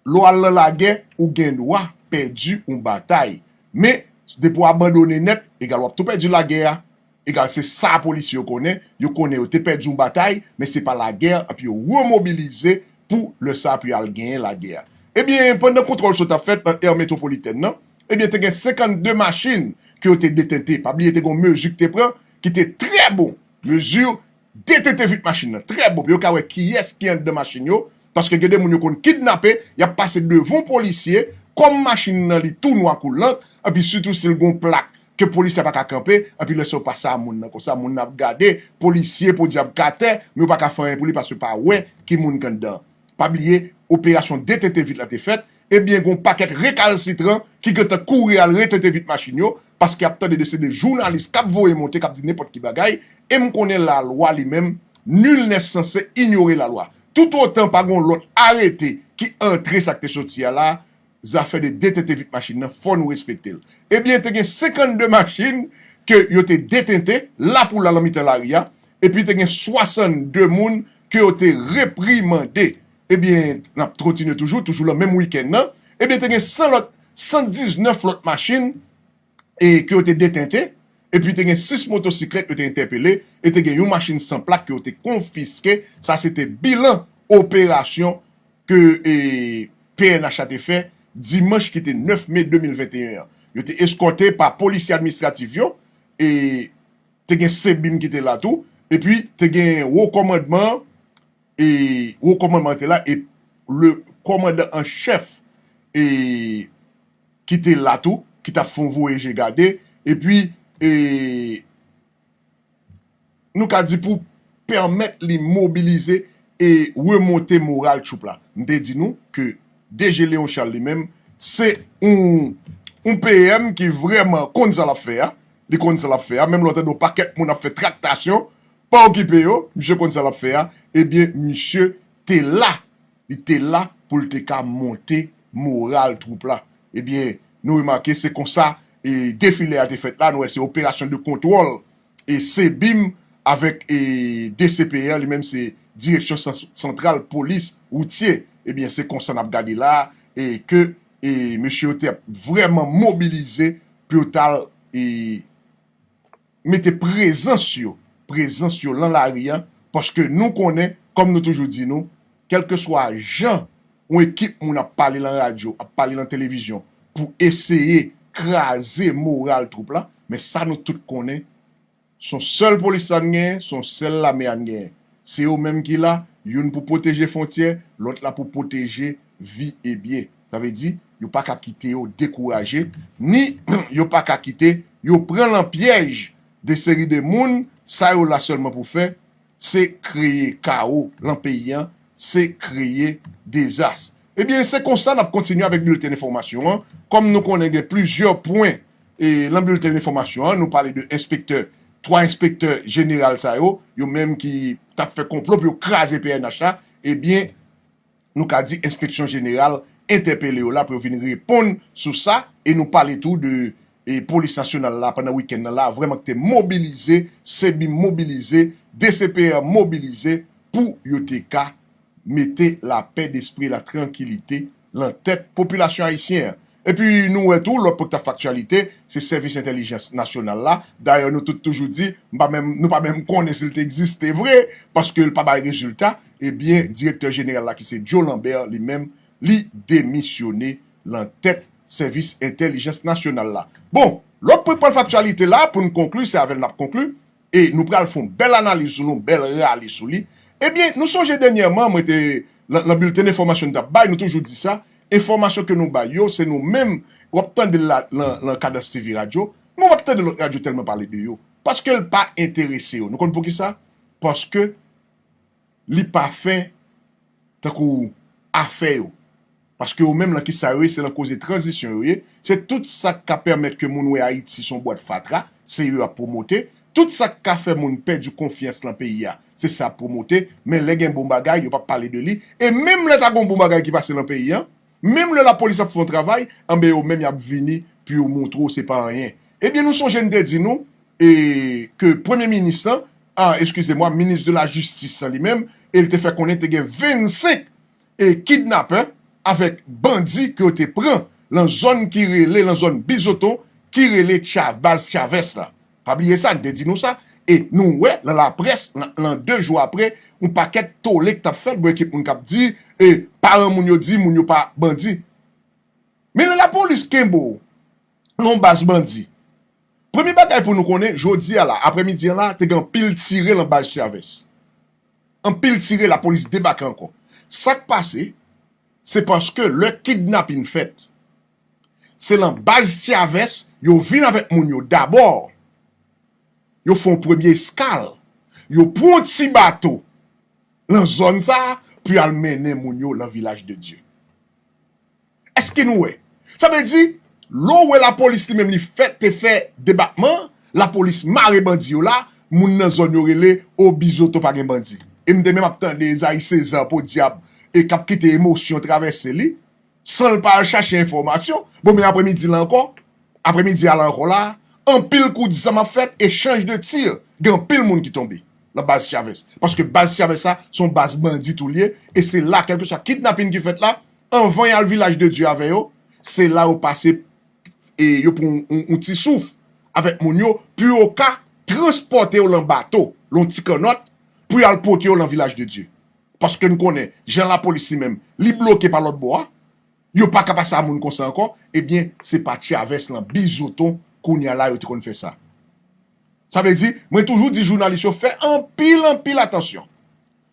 lè w al nan lagè, ou gen dwa pèdi yon batay. Men, depi w abandone nèt, egal w ap tou pèdi lagè a. Egal se sa polisye yo konnen, yo konnen yo te pèdi yon batay, men se pa lagè, epi yo remobilize pou lè sa pou y al genyen lagè a. Ebyen, pandan kontwòl sot ap fèt nan è metwopolitèn nan, ebyen, te gen senkannde machin ke yo te detente. Pa bliye, te gen yon mezi ki te pran, ki te trè bon. Mezi detente vit machin nan, trè bon, pou yo ka wè kiyès ki anndan machin yo, paske gen de moun yo konn kidnape, y ap pase devan yon polisye, kòm machin nan li tou nwa kou lant, epi sitou si l gen yon plak ke polisye a pa ka kanpe, epi lè sa yo pase a moun nan. Konsa, moun nan ap gade, polisye podyab k atè, men yo pa ka fè anyen pou li paske yo pa wè ki moun k anndan. Pa bliye, operasyon detente vit la te fèt, Ebyen, gen yon pakèt rekalsitran ki gentan kouri al retente vit machin yo, paske y ap tande de se de jounalis k ap voye monte, k ap di nenpòt ki bagay, e m konnen lalwa li menm, nul n'est censé ignorer la loi. Toutotan pa gen yon lòt arete ki antre sa k te soti a la, zafè de detente vit machin nan, fò nou respekte l. Ebyen, te gen senkannde machin ke yo te detente, la pou la nan mitan lari a, epi te gen swasannde moun ke yo te reprimande. Ebyen, n ap kontinye toujou, toujou nan menm wikenn nan. Ebyen, te gen san lòt, san diznèf lòt machin e ke yo te detente, epi te gen sis motosiklèt yo te entèpele, e te gen yon machin san plak ke yo te konfiske. Sa se te bilan operasyon ke e, P N H la te fè dimanch ki te nèf me de mil venteyen an. Yo te eskòte pa polisye administratif yo, e te gen sebim ki te la tou, epi te gen wo kòmandman, e wo kòmandman te la, e le kòmandan an chèf e ki te la tou, ki t ap fè yon voye je gade, epi e nou ka di pou pèmèt li mobilize e remonte moral twoup la. M te di nou ke D G Léon Charles li menm, se yon, yon P M ki vrèman konn sa l ap fè a. Li konn sa l ap fè a. Menm lè w tande yon pakèt moun ap fè traktasyon, pa okipe yo, misye konn sa l ap fè a. Ebyen, misye te la. Li te la pou l te ka monte moral twoup la. Ebyen, nou remake se konsa e defile a te fèt la, nou wè se operasyon de kontwòl e sebim avèk e D C P R, li menm se Direksyon San- Santral Polis Woutye. Ebyen, se konsa n ap gade la e ke e mesye yo te ap vrèman mobilize pou yo t al e mete prezans yo, prezans yo lan lari a, paske nou konnen, kòm nou toujou di nou, kèlkeswa jan yon ekip moun ap pale lan radyo, ap pale lan televizyon, pou eseye kraze moral twoup la, men sa nou tout konnen, se yon sèl polis sa n genyen, se yon sèl lame a n genyen. Se yo menm ki la, youn pou pwoteje fwontyè, lòt la pou pwoteje vi e byen. Sa vle di, yo pa ka kite yo dekouraje, ni yo pa ka kite yo pran lan pyèj de seri de moun, sa yo la sèlman pou fè, se kreye kawo lan peyi an, se kreye dezas. Ebyen, se konsa n ap kontinye avèk bilten enfòmasyon an. Kòm nou konnen gen plizyè pwen e lan bilten enfòmasyon an, nou pale de enspektè, twa enspektè jeneral sa yo, yo menm ki t ap fè konplo pou yo kraze P N H la, ebyen, nou ka di enspeksyon jeneral entèpele yo la pou yo vin reponn sou sa, e nou pale tou de e polis nasyonal la pandan wikenn nan la, vrèman ki te mobilize, sebim mobilize, D C P R mobilize pou yo te ka mete lapè despri e latrankilite lan tèt popilasyon ayisyen an. Epi nou wè tou, lòt pwen k t ap fè aktyalite, se sèvis entèlijans nasyonal la. Dayè, nou tout toujou di, m pa menm, nou pa menm konnen si l te egziste vre, paske l pa bay rezilta. Ebyen, direktè jeneral la ki se Joe Lambert, li menm, li demisyone lan tèt sèvis entèlijans nasyonal la. Bon, lòt pwen k pral fè aktyalite la, pou n konkli, se avè l n ap konkli, e nou pral fè yon bèl analiz sou li, yon bèl rale sou li. Ebyen, nou sonje dènyèman, mwen te, lan, lan bilten enfòmasyon n t ap bay, nou toujou di sa, enfòmasyon ke nou bay yo, se nou menm, w ap tande l la, lan, lan Kadans T V radyo, men w ap tande lòt radyo tèlman pale de yo. Paske l pa enterese yo. Nou konn poukisa? Paske li pa fè tankou afè yo. Paske yo menm lan kisa yo ye, se lan koze tranzisyon yo ye. Se tout sa k ka pèmèt ke moun wè Ayiti se yon bwat fatra, se yo y ap pwomote. Tout sa k ka fè moun pèdi konfyans lan peyi a, se sa y ap pwomote. Men lè gen bon bagay, yo p ap pale de li. E menm lè ta gen yon bon bagay ki pase lan peyi a, menm lè lapolis ap fè yon travay, anben yo menm y ap vini pou yo montre w se pa anyen. Ebyen, nou sonje n te di nou, e, ke premye minis lan, a, eskize mwa, minis de la jistis lan li menm, e l te fè konnen te gen vennsenk, e, kidnapè avèk bandi ke yo te pran lan zòn ki rele, lan zòn Bizoton, ki rele Cha-, baz Chavès la. Pa bliye sa, n te di nou sa. E nou wè, lan laprès, lan, lan de jou apre, yon pakèt tole k t ap fèt, bon, ekip moun k ap di, e, paran moun yo di, moun yo pa bandi. Men lè lapolis kenbe w, lan yon baz bandi. Premye bagay pou nou konnen, jodi a la, aprèmidi an la, te gen anpil tire lan baz Chavès. Anpil tire, lapolis debake ankò. Sa k pase, se paske lè kidnapin fèt, se lan baz Chavès, yo vin avèk moun yo dabò. Yo fè yon premye eskal. Yo pran yon ti bato lan zòn sa a pou y al mennen moun yo lan Vilaj de Dye. Èske Ki nou wè? Sa vle di, lè w wè lapolis li menm li fè, te fè debakman, lapolis mare bandi yo la, moun nan zòn yo rele, o Bizoto pa gen bandi. E m te menm ap tande Esaïe César podyab e k ap kite emosyon travèse li, san l pa al chache enfòmasyon. Bon, men apremidi la ankò, apremidi a la ankò la, anpil kout zam ap fèt, echanj de tir, gen anpil moun ki tonbe nan baz Chavez. Paske baz Chavez sa, se yon baz bandi tou l ye, e se la, kèlkeswa kidnapin ki fèt la, anvan y al Vilaj de Dye avè yo, se la yo pase, e yo pran yon, yon, yon ti souf avèk moun yo, pou yo ka transpòte yo lan bato, lan ti kannòt, pou y al pote yo lan Vilaj de Dye. Paske n konnen, jan lapolis li menm, li bloke pa lòt bò a, yo pa ka pase a moun konsa ankò, ebyen, se pa Chavez lan, Bizoton, kounye a la, yo te konn fè sa. Sa vle di, mwen toujou di jounalis yo, fè anpil, anpil atansyon.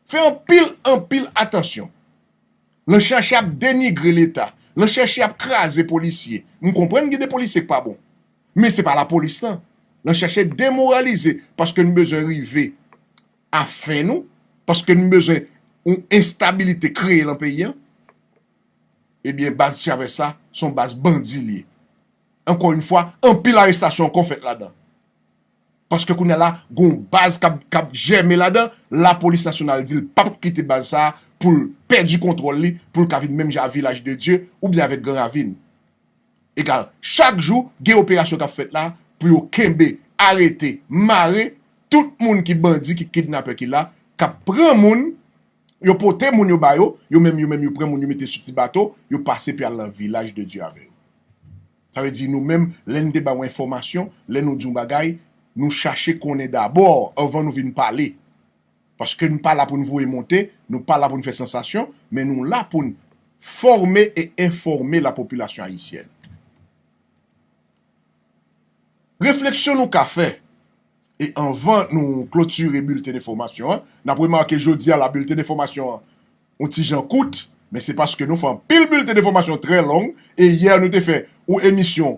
Fè anpil, anpil atansyon. Lan chache ap denigre Leta, lan chache ap kraze polisye. M konprann gen de polisye k pa bon. Men se pa lapolis lan. Lan chache demoralize, paske n bezwen rive a fen nou, paske n bezwen yon enstabilite kreye lan peyi an. Ebyen, baz Chavez sa, se yon baz bandi li ye. Ankò yon fwa, anpil arestasyon ankò fèt ladan. Paske kounye a la, gen yon baz k ap, k ap jèmen ladan, lapolis nasyonal di l p ap kite baz sa a pou l pèdi kontwòl li, pou l ka vin menm jan a Vilaj de Dye oubyen avèk Gran Ravin. Egal, chak jou, gen operasyon k ap fèt la pou yo kenbe, arete, mare tout moun ki bandi, ki kidnapè ki la, k ap pran moun, yo pote moun yo ba yo, yo menm, yo menm, yo pran moun, yo mete sou ti bato, yo pase pou y al nan Vilaj de Dye avè yo. Sa vle di, nou menm, lè n te ba w enfòmasyon, lè nou di yon bagay, nou chache konnen dabò, anvan nou vin pale. Paske n pa la pou n voye monte, nou pa la pou n fè sansasyon, men nou la pou n fòme e enfòme lapopilasyon ayisyèn. Refleksyon nou ka fè, e anvan nou klotire bilten enfòmasyon an, n ap remake jodi a la bilten enfòmasyon an yon ti jan kout, men se paske nou fè anpil bilten enfòmasyon trè long, e yè nou te fè yon emisyon,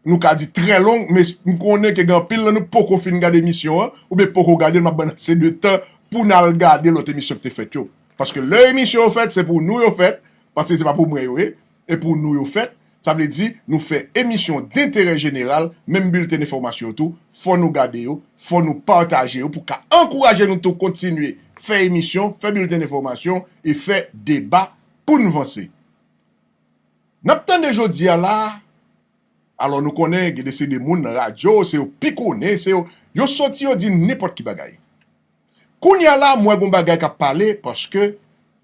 nou ka di trè long, men m konnen ke gen anpil nan nou poko fin gade emisyon an, oubyen poko gade l, m ap ban n ase de tan pou n al gade lòt emisyon ki te fèt yo. Paske lè emisyon yo fèt, se pou nou yo fèt, paske se pa pou mwen yo ye, e pou nou yo fèt. Sa vle di, nou fè emisyon denterè jeneral, menm bilten enfòmasyon yo tou, fò nou gade yo, fò nou pataje yo pou ka ankouraje nou tou kontinye fè emisyon, fè bilten enfòmasyon e fè deba pou n vanse. N ap tande jodi a la, alò nou konnen gen de se de moun nan radyo, se yo pi konnen, se yo, yo soti yo di nenpòt ki bagay. Kounye a la, m wè gon bagay k ap pale, paske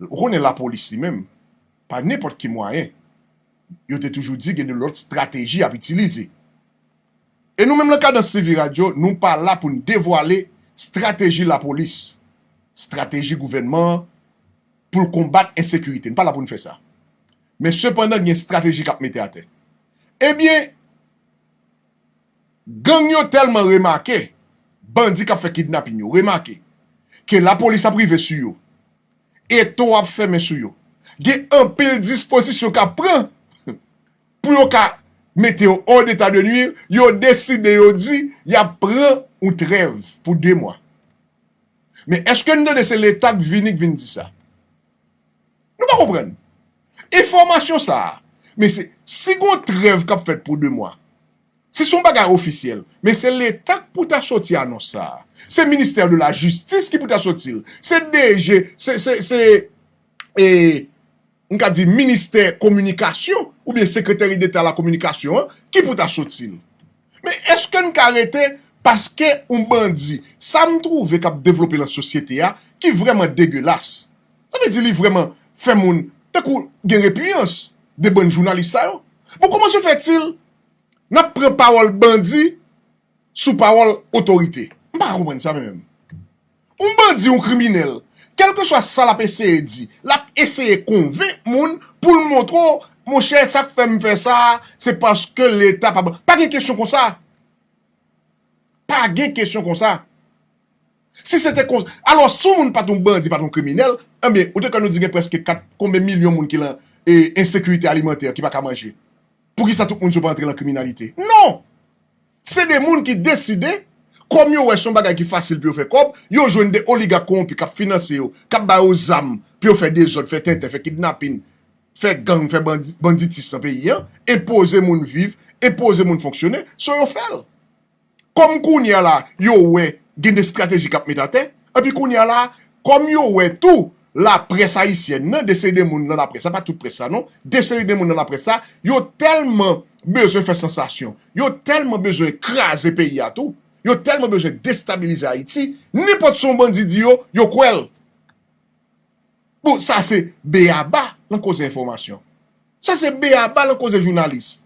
ou konnen lapolis li menm, pa nenpòt ki mwayen, yo te toujou di gen de lòt estrateji y ap itilize. E nou menm nan Kadans T V Radio, nou pa la pou n devwale estrateji lapolis, estrateji gouvènman an pou l konbat ensekirite. Nou pa la pou n fè sa. Men sepandan, gen estrateji k ap mete atè. Ebyen, gang yo tèlman remake, bandi k ap fè kidnapin yo remake ke lapolis ap rive sou yo, eto ap fèmen sou yo. Gen anpil dispozisyon k ap pran pou yo ka mete yo hors d'état de nuire, yo deside, yo di y ap pran yon trèv pou de mwa. Men èske n tande se Leta k vini k vin di sa? Nou pa konprann. Enfòmasyon sa a, men se, si gon trèv k ap fèt pou de mwa, si se yon bagay ofisyèl, men se Leta k pou ta soti anons sa a. Se ministè de la jistis ki pou ta soti l. Se D G, se, se, se, e, m ka di ministè kominikasyon oubyen sekreteri deta la kominikasyon an ki pou ta soti l. Men èske n ka rete paske yon bandi, sa m twouve k ap devlope nan sosyete a ki vrèman degelas. Sa vle di li vrèman fè moun tankou gen repiyans de bann jounalis sa yo. Bon, kòman se fètil n ap pran pawòl bandi sou pawòl otorite? M pa ka konprann sa mwen menm. Yon bandi, yon kriminèl, kèlkeswa sa l ap eseye di, l ap eseye konvenk moun pou l montre w, monchè, sa k fè m fè sa a, se paske Leta pa ban. Pa gen kesyon konsa. Pa gen kesyen konsa. Si se te kon, alò, si yon moun pa t yon bandi, pa t yon kriminèl, enben, ou te kwè nou di gen prèske kat, konbyen milyon moun ki lan, e, ensekirite alimantè, ki pa ka manje? Poukisa tout moun yo pa antre lan kriminalite? Non! Se de moun ki deside, kòm yo wè se yon bagay ki fasil pou yo fè kòb, yo jwenn de oligak kowonpi k ap finanse yo, k ap ba yo zam pou yo fè dezòd, fè tenten, fè kidnapin, fè gang, fè bandi, banditis nan peyi an, enpoze moun viv, enpoze moun fonksyone, so yo fè l. Kòm kounye a la, yo wè gen de estrateji k ap met atè, epi kounye a la, kòm yo wè tou, laprès ayisyèn nan, de seri de moun nan laprès la, pa tout près la non, de seri de moun nan laprès la, yo tèlman bezwen fè sansasyon, yo tèlman bezwen kraze peyi a tou, yo tèlman bezwen destabilize Ayiti, nenpòt sa yon bandi di yo, yo kwè l. Bon, sa se beyaba nan koze enfòmasyon. Sa se beyaba nan koze jounalis.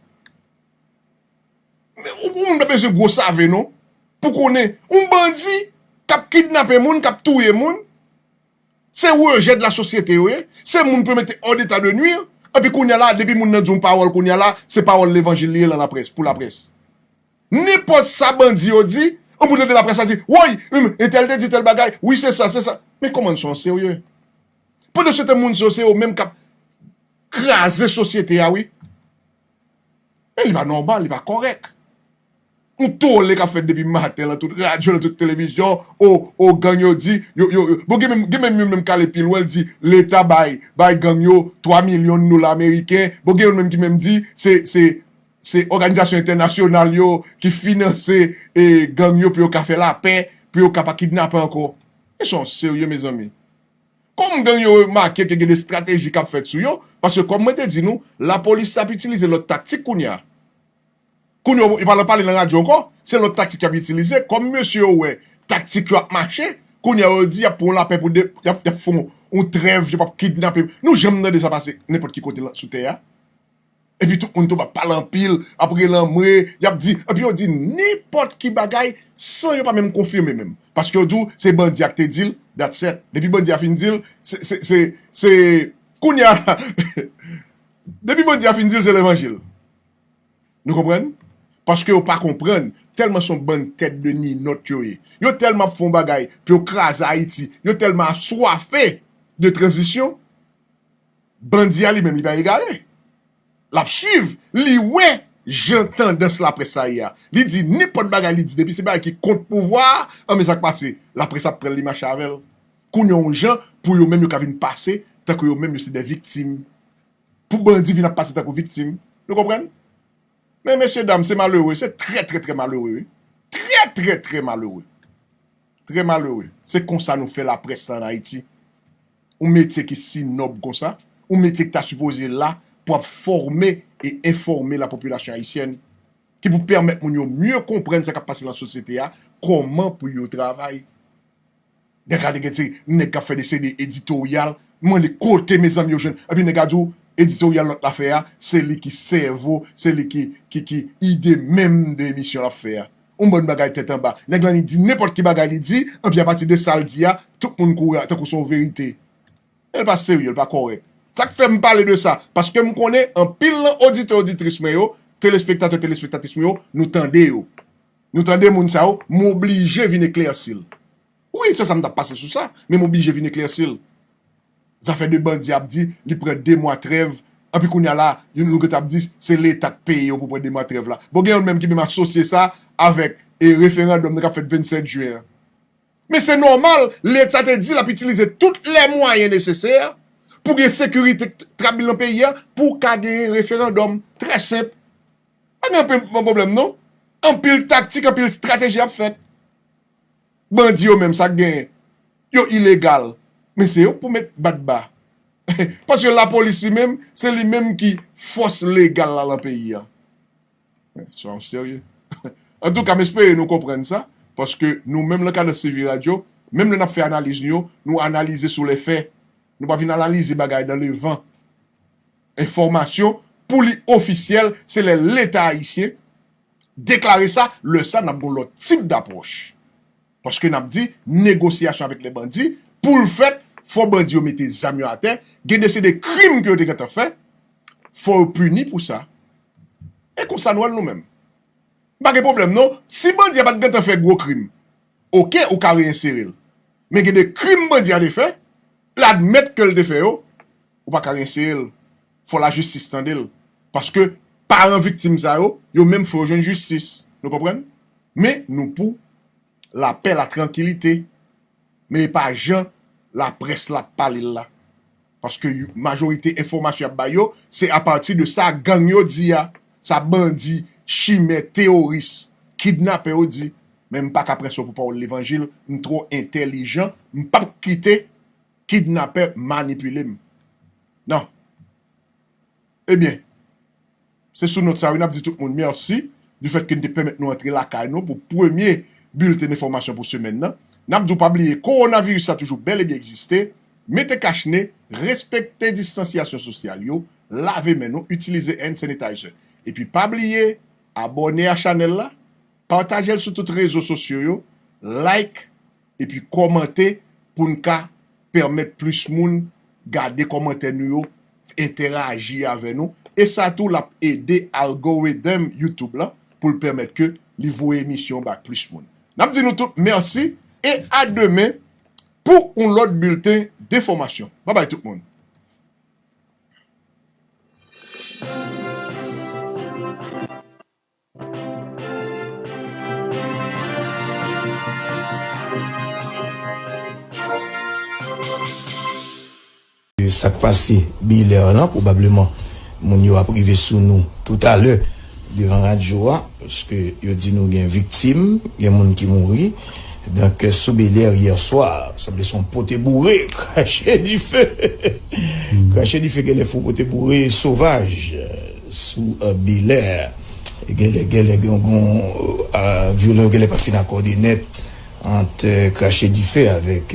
Men, ou, ou moun pa bezwen gwo save non. Pou konnen, yon bandi k ap kidnape moun, k ap touye moun, se rejè de la sosyete yo ye, se moun pou yo mete hors d'état de nuire, epi kounye a la, depi moun nan di yon pawòl kounye a la, se pawòl levanjil li ye lan laprès, pou laprès. Nenpòt sa bandi yo di, ou pou tande laprès la di, woy, entèl te di tèl bagay, wi se sa, se sa. Men kòman n son serye? Pandan se tan moun sa yo se yo menm k ap kraze sosyete a wi. Men li pa nòmal, li pa kòrèk. Yon tole k ap fèt depi maten lan tout radyo, lan tout televizyon, o, o gang yo di, yo, yo, yo. Bon, gen menm, gen menm youn menm k ale pi lwen, l di Leta bay, bay gang yo twa milyon dola ameriken. Bon, gen youn menm ki menm di se, se, se òganizasyon entènasyonal yo ki finanse e, gang yo pou yo ka fè lapè, pou yo ka pa kidnape ankò. Men se yon serye, mezanmi. Kòm gang yo remake ke gen de estrateji k ap fèt sou yo, paske kòm mwen te di nou, lapolis ap itilize lòt taktik kounye a. Kounye a, yo pa pale nan radyo ankò, se lòt taktik y ap itilize. Kòm mesye yo wè taktik yo ap mache, kounye a yo di y ap pran lapè pou de, y ap, y ap fè yon, yon trèv, yo p ap kidnape. Nou janm tande sa pase nenpòt ki kote lan, sou tè a? Epi tout moun tou ap pale anpil, ap rele anmwe, y ap di, epi yo di nenpòt ki bagay san yo pa menm konfime menm. Paske yo di w se bandi a k te di l, that's it. Depi bandi a fin di l, se, se, se, se, kounye a la, depi bandi a fin di l, se levanjil. Nou konprann? Paske yo pa konprann, tèlman se yon bann tèt de ninòt yo ye. Yo tèlman ap fè yon bagay pou yo kraze Ayiti, yo tèlman aswafe de tranzisyon, bandi a li menm, li pa egare. L ap swiv, li wè jan tandans laprès sa ye a. Li di nenpòt bagay li di, depi se bagay ki kont pouvwa a, anben sa k pase, laprès ap pran l, li mache avè l. Kounye a yon jan pou yo menm yo ka vin pase, tankou yo menm yo se de viktim. Pou bandi vin ap pase tankou viktim. Nou konprann? Men mesye dam, se malere, se trè, trè, trè malere, wi. Trè, trè, trè malere. Trè malere. Se konsa nou fè laprès la ann Ayiti. Yon metye ki si nòb konsa, yon metye ki ta sipoze la pou ap fòme e enfòme lapopilasyon ayisyèn, ki pou pèmèt moun yo mye konprann sa k ap pase nan sosyete a, kòman pou yo travay. Nèg la te gen ti nèg k ap fè de seri de editoryal. M mande kote mezanmi yo jwenn. Epi nèg la di w editoryal lòt la fè a, se li ki sèvo, se li ki, ki, ki ide menm de emisyon l ap fè a. Yon bann bagay tèt anba. Nèg la li di nenpòt ki bagay li di, epi apati de sa l di a, tout moun kouri tankou se yon verite. E l pa serye, l pa kòrèk. Sa k fè m pale de sa, paske m konnen anpil nan oditè oditris mwen yo, telespektatè telespektatris mwen yo, nou tande yo. Nou tande moun sa yo, m oblije vin eklèsi l. Wi, se sa m t ap pase sou sa, men m oblije vin eklèsi l. Zafè de bandi ap di, li pran de mwa trèv, anpi kounye a la, youn nou gentan ap di, se Leta k peye yo pou pran de mwa trèv la. Bon, gen youn menm ki menm asosye sa avèk e referandòm nan k ap fèt vennsèt jen an. Men se nòmal, Leta te di l ap itilize tout lè mwayen nesesè pou gen sekirite t-, trabil nan peyi a, pou ka genyen referandòm. Trè senp. Pa gen anpil pwoblèm non. Anpil taktik, anpil estrateji ap fèt. Bandi yo menm, sa k genyen? Yo ilegal. Men se yo k pou met bat ba. Paske lapolis li menm, se li menm ki fòs legal la lan peyi a. Soyons sérieux. Antouka, m espere nou konprann sa, paske nou menm lan Kadans TV Radio, menm lè n ap fè analiz nou yo, nou analize sou lè fè. Nou pa vin analize bagay dan le van. Enfòmasyon, pou li ofisyèl, se lè Leta ayisyen deklare sa, lè sa n ap gen yon lòt tip dapwòch. Paske n ap di, negosyasyon avèk lè bandi, pou l fèt, fò bandi yo mete zam yo atè, gen de se de krim ke yo te gentan fè, fò yo pini pou sa. E konsa nou wè l nou menm. M pa gen pwoblèm non. Si bandi a pa t gentan fè gwo krim, oke, ou ka reyensere l. Men gen de krim bandi a te fè, l admèt ke l te fè yo, ou pa ka reyensere l. Fò lajistis tande l. Paske paran viktim sa yo, yo menm fò yo jwenn jistis. Nou konprann? Men nou pou lapè, latrankilite. Men e pa jan laprès la ap pale l la. Paske yo- majorite enfòmasyon y ap bay yo, se apati de sa gang yo di a, sa bandi, chimè, teworis, kidnapè yo di. Men m pa ka pran sa pou pawòl levanjil, m twò entèlijan, m p ap kite kidnapè manipile m. Non. Ebyen, se sou nòt sa a, wi, n ap di tout moun mèsi du fait que n te pèmèt nou antre lakay nou pou premye bilten enfòmasyon pou semèn nan. N ap di w pa bliye, kowonaviris la toujou bèl e byen egziste. Mete kach ne, respekte distansyasyon sosyal yo, lave men nou, itilize hand sanitizer. Epi pa bliye, abòne a chanèl la, pataje l sou tout rezo sosyo yo, like, epi kòmante pou n ka pèmèt plis moun gade kòmantè nou yo, entèraji avè nou. E sa tou, l ap ede algorithm YouTube la pou l pèmèt ke li voye emisyon ba plis moun. N ap di nou tout mèsi e a demen pou yon lòt bilten denfòmasyon. Babay tout moun. Sa k pase Bèlè lan, pwobableman moun yo ap rive sou nou toutalè devan radyo a, paske yo di nou gen viktim, gen moun ki mouri. Donk, sou Bèlè yè swa, sanble se yon pote boure, krache dife. Krache dife genlè fè yon pote boure sovaj sou Bèlè. Genlè, genlè gen yon, gen yon, vyolans yo genlè pa fin akòde nèt ant krache dife avèk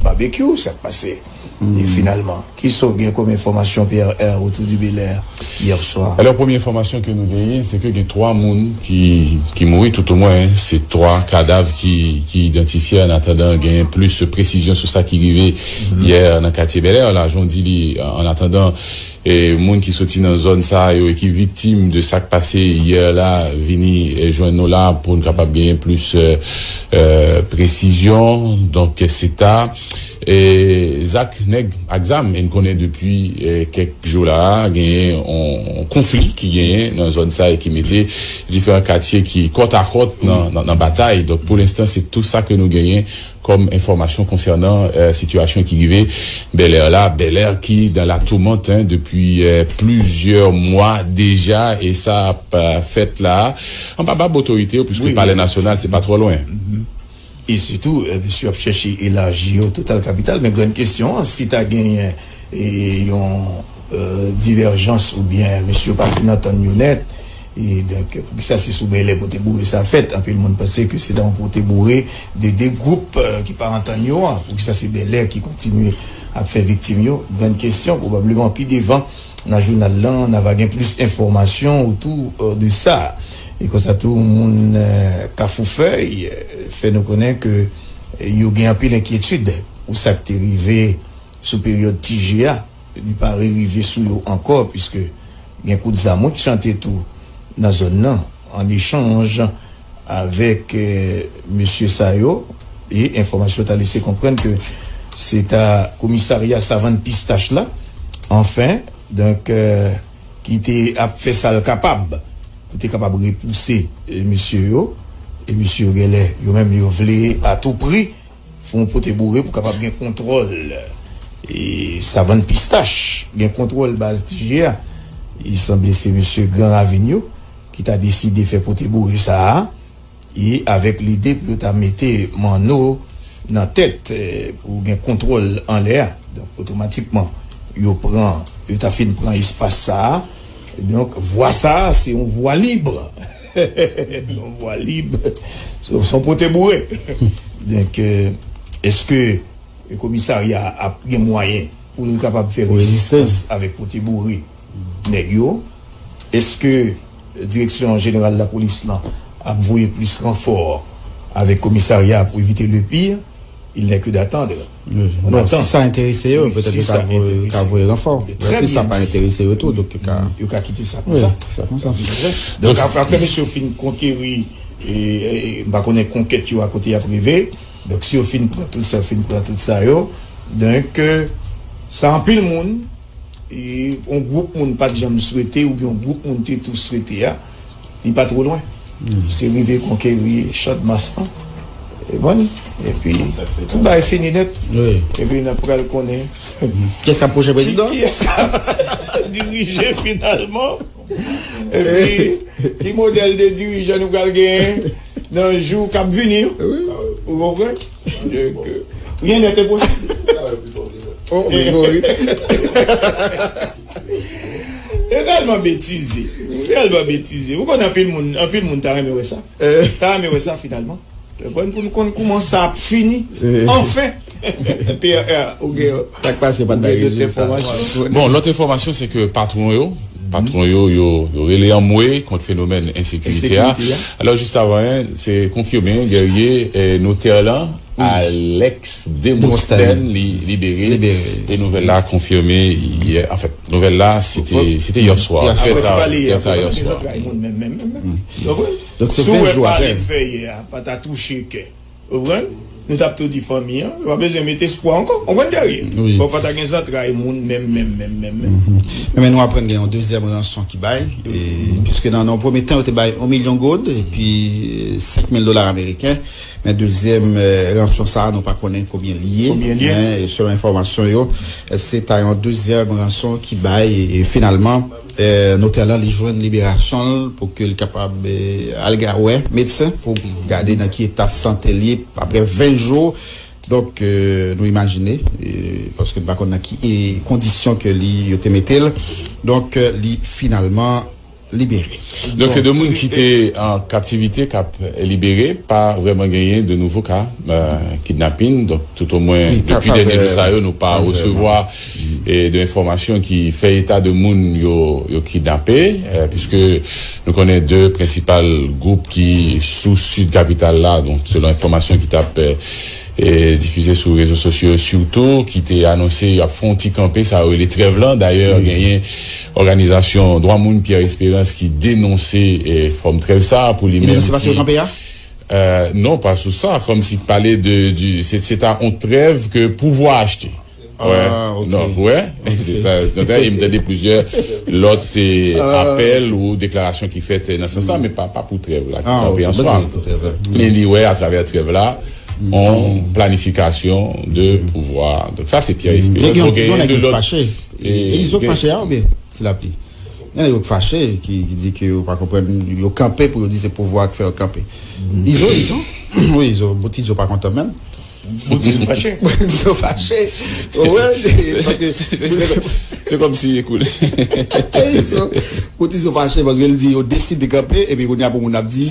babekyou, sa k pase. E finalman, kisa w gen kòm enfòmasyon, Pierre R, autour du Bel Air yè swa? Alors, premye enfòmasyon ke nou genyen, se ke gen twa moun ki, ki mouri, toutomwen, se twa kadav ki, ki idantifye, an atandan genyen plis presizyon sou sa ki rive yè nan katye Bel Air la, jan w di li, an atandan, e, moun ki soti nan zòn sa yo e ki viktim de sa k pase yè la vini, e, jwenn nou la pou n kapab genyen plis, e, e, presizyon. Donk, se ta, e, zak nèg ak zam, e n konnen depi, e, kèk jou la, genyen yon konfli ki genyen nan zòn sa e ki mete diferan katye ki kòt a kòt nan, nan, nan batay. Donk, pou lenstan, se tou sa ke nou genyen kòm enfòmasyon konsènan, e, sitiyasyon ki rive Bel Air la. Bel Air ki dans la tourmente, hein, depi, e, plizyè mwa deja, e sa ap, e, fèt la. Anba bab otorite yo, piske Palè Nasyonal, se pa twò lwen. E sitou, e, misye ap chèche elaji yo total kapital, men grann kesyon an, si ta genyen, e, yon, e, divèjans oubyen misye yo pa fin antann yo nèt, e donk, poukisa se sou Bel Air pote boure sa fèt? Anpil moun panse ke se ta yon pote boure de de gwoup, e, ki pa antann yo an. Poukisa se Bel Air ki kontinye ap fè viktim yo? Grann kesyon, pwobableman pi devan, nan jounal lan, n a va gen plis enfòmasyon otou, e, de sa. E konsa tou, moun, e, Kafou Fèy, e, fè nou konnen ke, e, yo gen anpil enkyetid pou sa k te rive sou peryòd Ti Je a. Li pa re rive sou yo ankò, piske gen kout zam wi k chante tou nan zòn nan, an echanj avèk, e, mesye sa yo, e enfòmasyon ta lese konprann ke se ta komisarya Savann Pistach la, anfen, donk, e, ki te ap fè sa l kapab pou te kapab repouse, e, mesye yo, e mesye yo genlè, yo menm yo vle a tou pri fè yon pote boure pou kapab gen kontwòl, e, Savann Pistach, gen kontwòl baz Ti Je a. E sanble se mesye Gran Ravin yo ki ta deside fè pote boure sa a, e avèk lide pou yo ta mete Manno nan tèt, e, pou gen kontwòl anlè a. Donk, otomatikman, yo pran, yo ta fin pran espas sa a. Donk, vwa sa a, se yon vwa lib. Yon vwa lib. Se, se yon pote boure. Donk, e, èske komisarya a ap gen mwayen pou l kapab fè rezistans avèk pote boure nèg yo? Èske direksyon jeneral lapolis lan ap voye plis ranfò avèk komisarya a pou evite le pire? Il n'est que d'attendre. Bon, si sa enterese yo, petèt yo ka voye, ka voye ranfò. Men si sa pa enterese yo tou, donk yo ka. Yo ka kite sa konsa. Wi, sa konsa. Donk, ap-, apre mesye yo fin konkeri, e, e, m pa konnen konkèt yo a kote y ap rive. Donk, si yo fin pran tout sa, yo fin pran tout sa yo, donk, e, sa anpil moun, e, yon gwoup moun pa t janm swete, oubyen yon gwoup moun te tou swete a, li pa twò lwen. Se rive konkeri Channmas lan. Ou konprann? Epi, tout bagay fini nèt. Wi. Epi, n ap pral konnen. Kiyès k ap pwochen prezidan? Kiyès k ap dirije finalman? Epi, ki modèl de dirijan nou pral genyen nan jou k ap vini yo? Wi. Ou konprann? Donk, euh, rien n'est impossible. Oh, wi, wi. E tèlman betize. Tèlman betize. Ou konn anpil moun, anpil moun ta renmen wè sa. Ta renmen wè sa finalman. Konprann pou n konn kouman sa ap fini. Anfen. P R, ou gen, ou gen dòt enfòmasyon? Bon, lòt enfòmasyon se ke patwon yo, patwon yo, yo, yo rele anmwe kont fenomèn ensekirite a. Alò, jis avan, se konfime, Guerrier, eh, notè lan, Alex Demosthène, li libere. E nouvèl la konfime yè. Anfèt, nouvèl la, se te, se te yè swa. Apre ti pale yè, se zantray moun menm, menm, menm. Donk, se ven jou apre. Pale m fè yè a, pa ta touche kè. Ou konprann? Nou t ap tou di fanmi an, yo pa bezwen met espwa ankò. Ou konprann, Guerrier? Fò pa ta gen zantray moun menm, menm, menm, menm, menm. Men nou aprann gen yon dezyèm ranson ki bay, piske nan yon premye tan, yo te bay yon milyon goud, epi senk mil dola ameriken. Men dezyèm ranson sa a, nou pa konnen konbyen li ye. Men selon enfòmasyon yo, se ta yon dezyèm ranson ki bay, e finalman, notè lan, li jwenn liberasyon l pou ke l kapab al wè medsen pou gade nan ki eta sante l ye apre ven jou. Donk, nou imajine, paske nou pa konn nan ki kondisyon ke li, yo te mete l. Donk, li finalman libere. Donk, se de moun ki te an kaptivite k ap libere, pa vrèman genyen de nouvo ka kidnapin. Donk, toutomwen, depi dènye jou sa yo, nou pa resevwa de enfòmasyon ki fè eta de moun yo, yo kidnape, piske nou konnen de prensipal gwoup ki sou sid kapital la, donk, selon enfòmasyon ki t ap difize sou rezo sosyo yo sitou, ki te anonse y ap fè yon ti kanpe, sa yo rele trèv lan. Dayè, genyen òganizasyon dwa moun Pierre Espérance ki denonse fòm trèv sa a pou li menm. Li denonse pa sou kanpe a? Non, pa sou sa. Kòmsi pale de, se ta yon trèv ke pouvwa achte. Non, wè. Se sa, e m tande plizyè lòt apèl ou deklarasyon ki fèt nan sans sa, men pa, pa pou trèv la ki kanpe an swa. Men li wè atravè trèv la yon planifikasyon de pouvwa. Donk sa se Pierre Espérance. Bon, genyen de lòt. E Izo k fache a oubyen Ti Lapli? Gen nèg yo k fache, ki, ki di ke yo pa konprann, yo kanpe pou yo di se pouvwa k fè yo kanpe. Izo, Izo? Wi, Izo, Bout Izo pa kontan menm. Bout Izo fache. Bout Izo fache. Wè, paske se kòmsi ekoule. Bout Izo fache paske l di yo deside kanpe, epi kounye a pou moun ap di,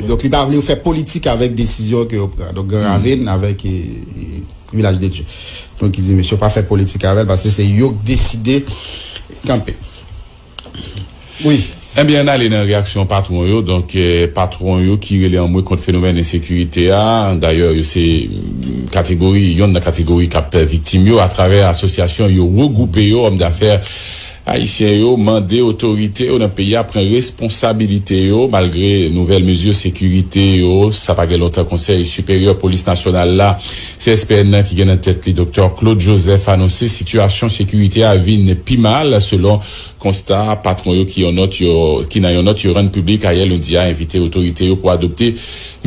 donk li pa vle yo fè politik avèk desizyon ke yo pran. Donk Gran Ravin avèk Vilaj de Dye. Donk li di mesye yo pa fè politik avè l paske se yo k deside kanpe. Wi. Ebyen, ann ale nan reyaksyon patwon yo. Donk, patwon yo ki rele anmwe kont fenomèn ensekirite a. Dayè, yo se kategori, yonn nan kategori k ap viktim yo. Atravè asosyasyon yo regwoupe yo, òm dafè ayisyen yo mande otorite yo nan peyi a pran responsabilite yo. Malgre nouvèl mezi sekirite yo, sa pa gen lontan Konsèy Siperyè Polis Nasyonal la, C S P N, ki gen nan tèt li Doktè Claude Joseph, anonse sitiyasyon sekirite a vin pi mal, selon konsta patwon yo ki yon nòt yo, ki nan yon nòt yo rann piblik ayè lendi a, envite otorite yo pou adopte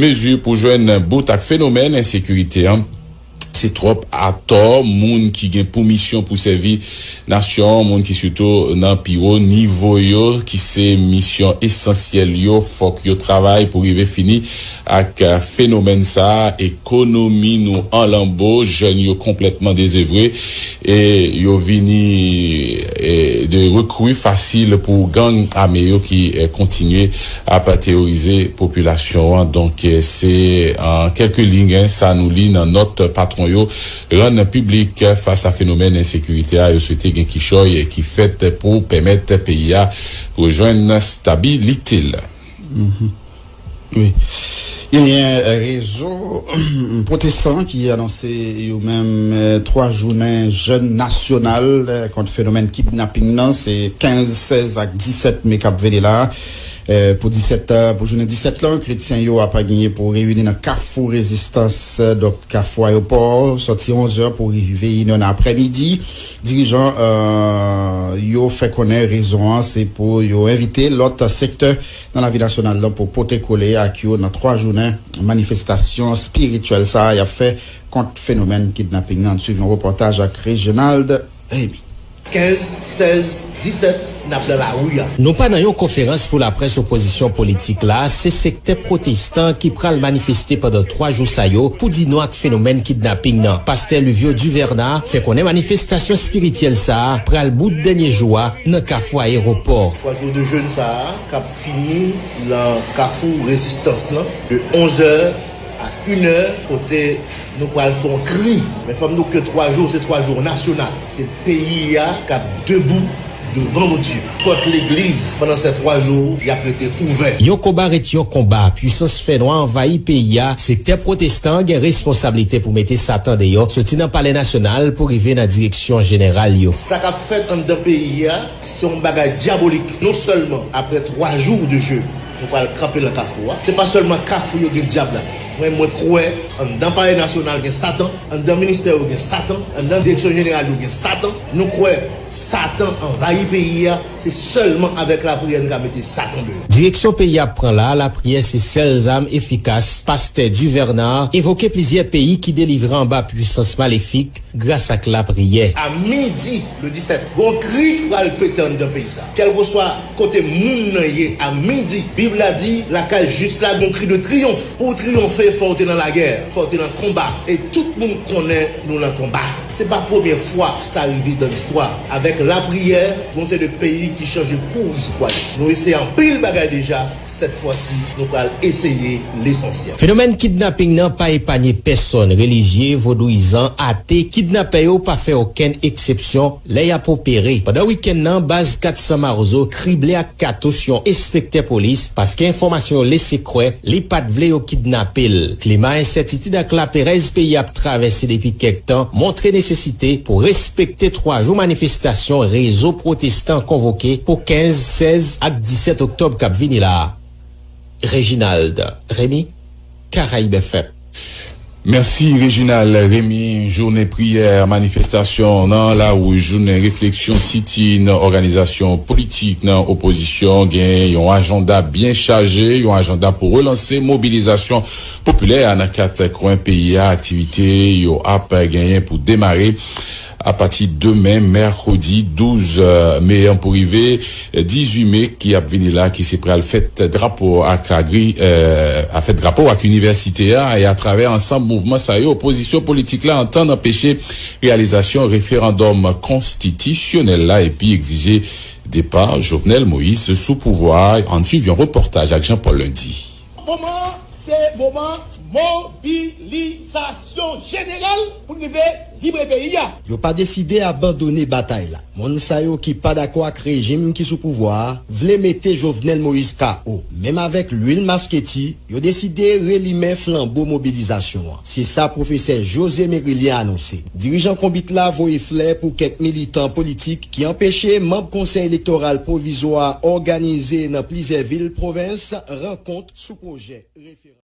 mezi pou jwenn bout ak fenomèn ensekirite an. Se twòp atò moun ki gen pou misyon pou sèvi nasyon, moun ki sitou nan pi wo nivo yo, ki se misyon esansyèl yo, fòk yo travay pou rive fini ak fenomèn sa a. Ekonomi nou an lanbo, jèn yo konplètman dezevwe e yo vini de rekri fasil pou gang ame yo ki kontinye ap teworize popilasyon an. Donk, se an kèlke liy sa nou li nan nòt patwon yo rann piblik fas a fenomèn ensekirite a. Yo swete gen kichòy ki fèt pou pèmèt peyi a rejwenn stabilite l. Wi. Genyen rezo pwotestan ki anonse yo menm twa jounen jèn nasyonal kont fenomèn kidnaping nan. Se kenz, sèz ak disèt me k ap vini la. Eh, pou disèt, eh, pou jounen disèt lan, kretyen yo ap genyen pou reyini nan Kafou Rezistans, eh, donk Kafou Ayewopò, sòti onz è pou rive inè nan aprèmidi. Dirijan, eh, yo fè konnen rezon an se pou yo envite lòt sektè nan lavi nasyonal lan pou pote kole ak yo nan twa jounen manifestasyon espirityèl sa a y ap fè kont fenomèn kidnaping nan. Ann swiv yon repòtaj ak Reginald Remy. Kenz, sèz, disèt, n ap nan lari a. Nou pa nan yon konferans pou laprès opozisyon politik la, se sektè pwotestan ki pral manifeste pandan twa jou sa yo pou di non ak fenomèn kidnaping nan. Pastè Livio Duverna fè konnen manifestasyon espirityèl sa a pral bout dènye jou a nan Kafou Ayewopò. Twa jou de jèn sa a k ap fini nan Kafou Rezistans lan, de onz è a inè, kote nou pral fè yon kri. Men fò m di w ke twa jou, se twa jou nasyonal. Se peyi a k ap debou devan Bondye. Pòt legliz, pandan se twa jou, y ap rete ouvè. Yon konba ret yon konba. Pwisans fènwa anvayi peyi a. Sektè pwotestan an gen responsablite pou mete Satan deyò, soti nan Palè Nasyonal pou rive nan direksyon jeneral yo. Sa k ap fèt anndan peyi a, se yon bagay dyabolik. Non sèlman apre twa jou de jèn, nou pral kanpe nan Kafou a. Se pa sèlman Kafou yo gen dyab ladan. Mwen, mwen kwè anndan Palè Nasyonal gen Satan, anndan ministè yo gen Satan, anndan direksyon jeneral yo gen Satan. Nou kwè Satan anvayi peyi a, se sèlman avèk lapriyè n ka mete Satan deyò. Direksyon peyi ap pran la, lapriyè se sèl zam efikas. Pastè Duverna evoke plizyè peyi ki delivre anba pwisans malefik gras ak lapriyè. A midi, le disèt, gon kri ki pral pete anndan peyi sa. Kèlkeswa kote moun nan ye, a midi, Bib la di, lakay jis la gon kri de triyonf. Pou w triyonfe, fò w te nan lagè, fò w te nan konba. E tout moun konnen nou nan konba. Se pa premye fwa sa rive dan listwa. Avèk lapriyè, gon seri de peyi ki chanje kou istwa yo. Nou eseye anpil bagay deja, sèt fwa si, nou pral eseye lesansyèl. Fenomèn kidnaping nan pa epanye pèsòn, relijye, vodouyizan, ate, kidnapè yo pa fè okenn eksepsyon lè y ap opere. Pandan wikenn nan, baz kat san Marzo krible ak katouch yon enspektè polis paske enfòmasyon yo lese kwè li pa t vle yo kidnape l. Klima ensètitid ak laperèz peyi a ap travèse depi kèk tan montre nesesite pou respekte twa jou manifestasyon rezo pwotestan konvoke pou kenz, sèz ak disèt oktòb k ap vini la a. Reginald Remy, Caraïbes F M. Mèsi, Reginald Remy. Jounen priyè, manifestasyon nan lari, jounen refleksyon, sit-in, òganizasyon politik nan opozisyon gen yon ajanda byen chaje, yon ajanda pou relanse mobilizasyon popilè a nan kat kwen peyi a. Aktivite yo ap genyen pou demare apati demen, mèkredi douz me an, pou rive dizuit me ki ap vini la, ki se pral fèt drapo ak agri, eh, a fèt drapo ak inivèsite a, e atravè ansanm mouvman sa yo, opozisyon politik la antann anpeche reyalizasyon referandòm konstitisyonèl la epi egzije depa Jovenel Moïse sou pouvwa a. Ann swiv yon repòtaj ak Jean Paul Lundi. Moman an, se moman mobilizasyon jeneral pou n rive libre peyi a. Yo pa deside abandone batay la. Moun sa yo ki pa dakò ak rejim ki sou pouvwa a vle mete Jovenel Moïse K O. Menm avèk lwil masketi, yo deside relimen flanbo mobilizasyon an. Se sa pwofesè José Mérilien anonse. Dirijan Konbit la voye flè pou kèk militan politik ki anpeche manm Konsèy Elektoral Pwovizwa a òganize nan plizyè vil pwovens rankont sou pwojè referandòm.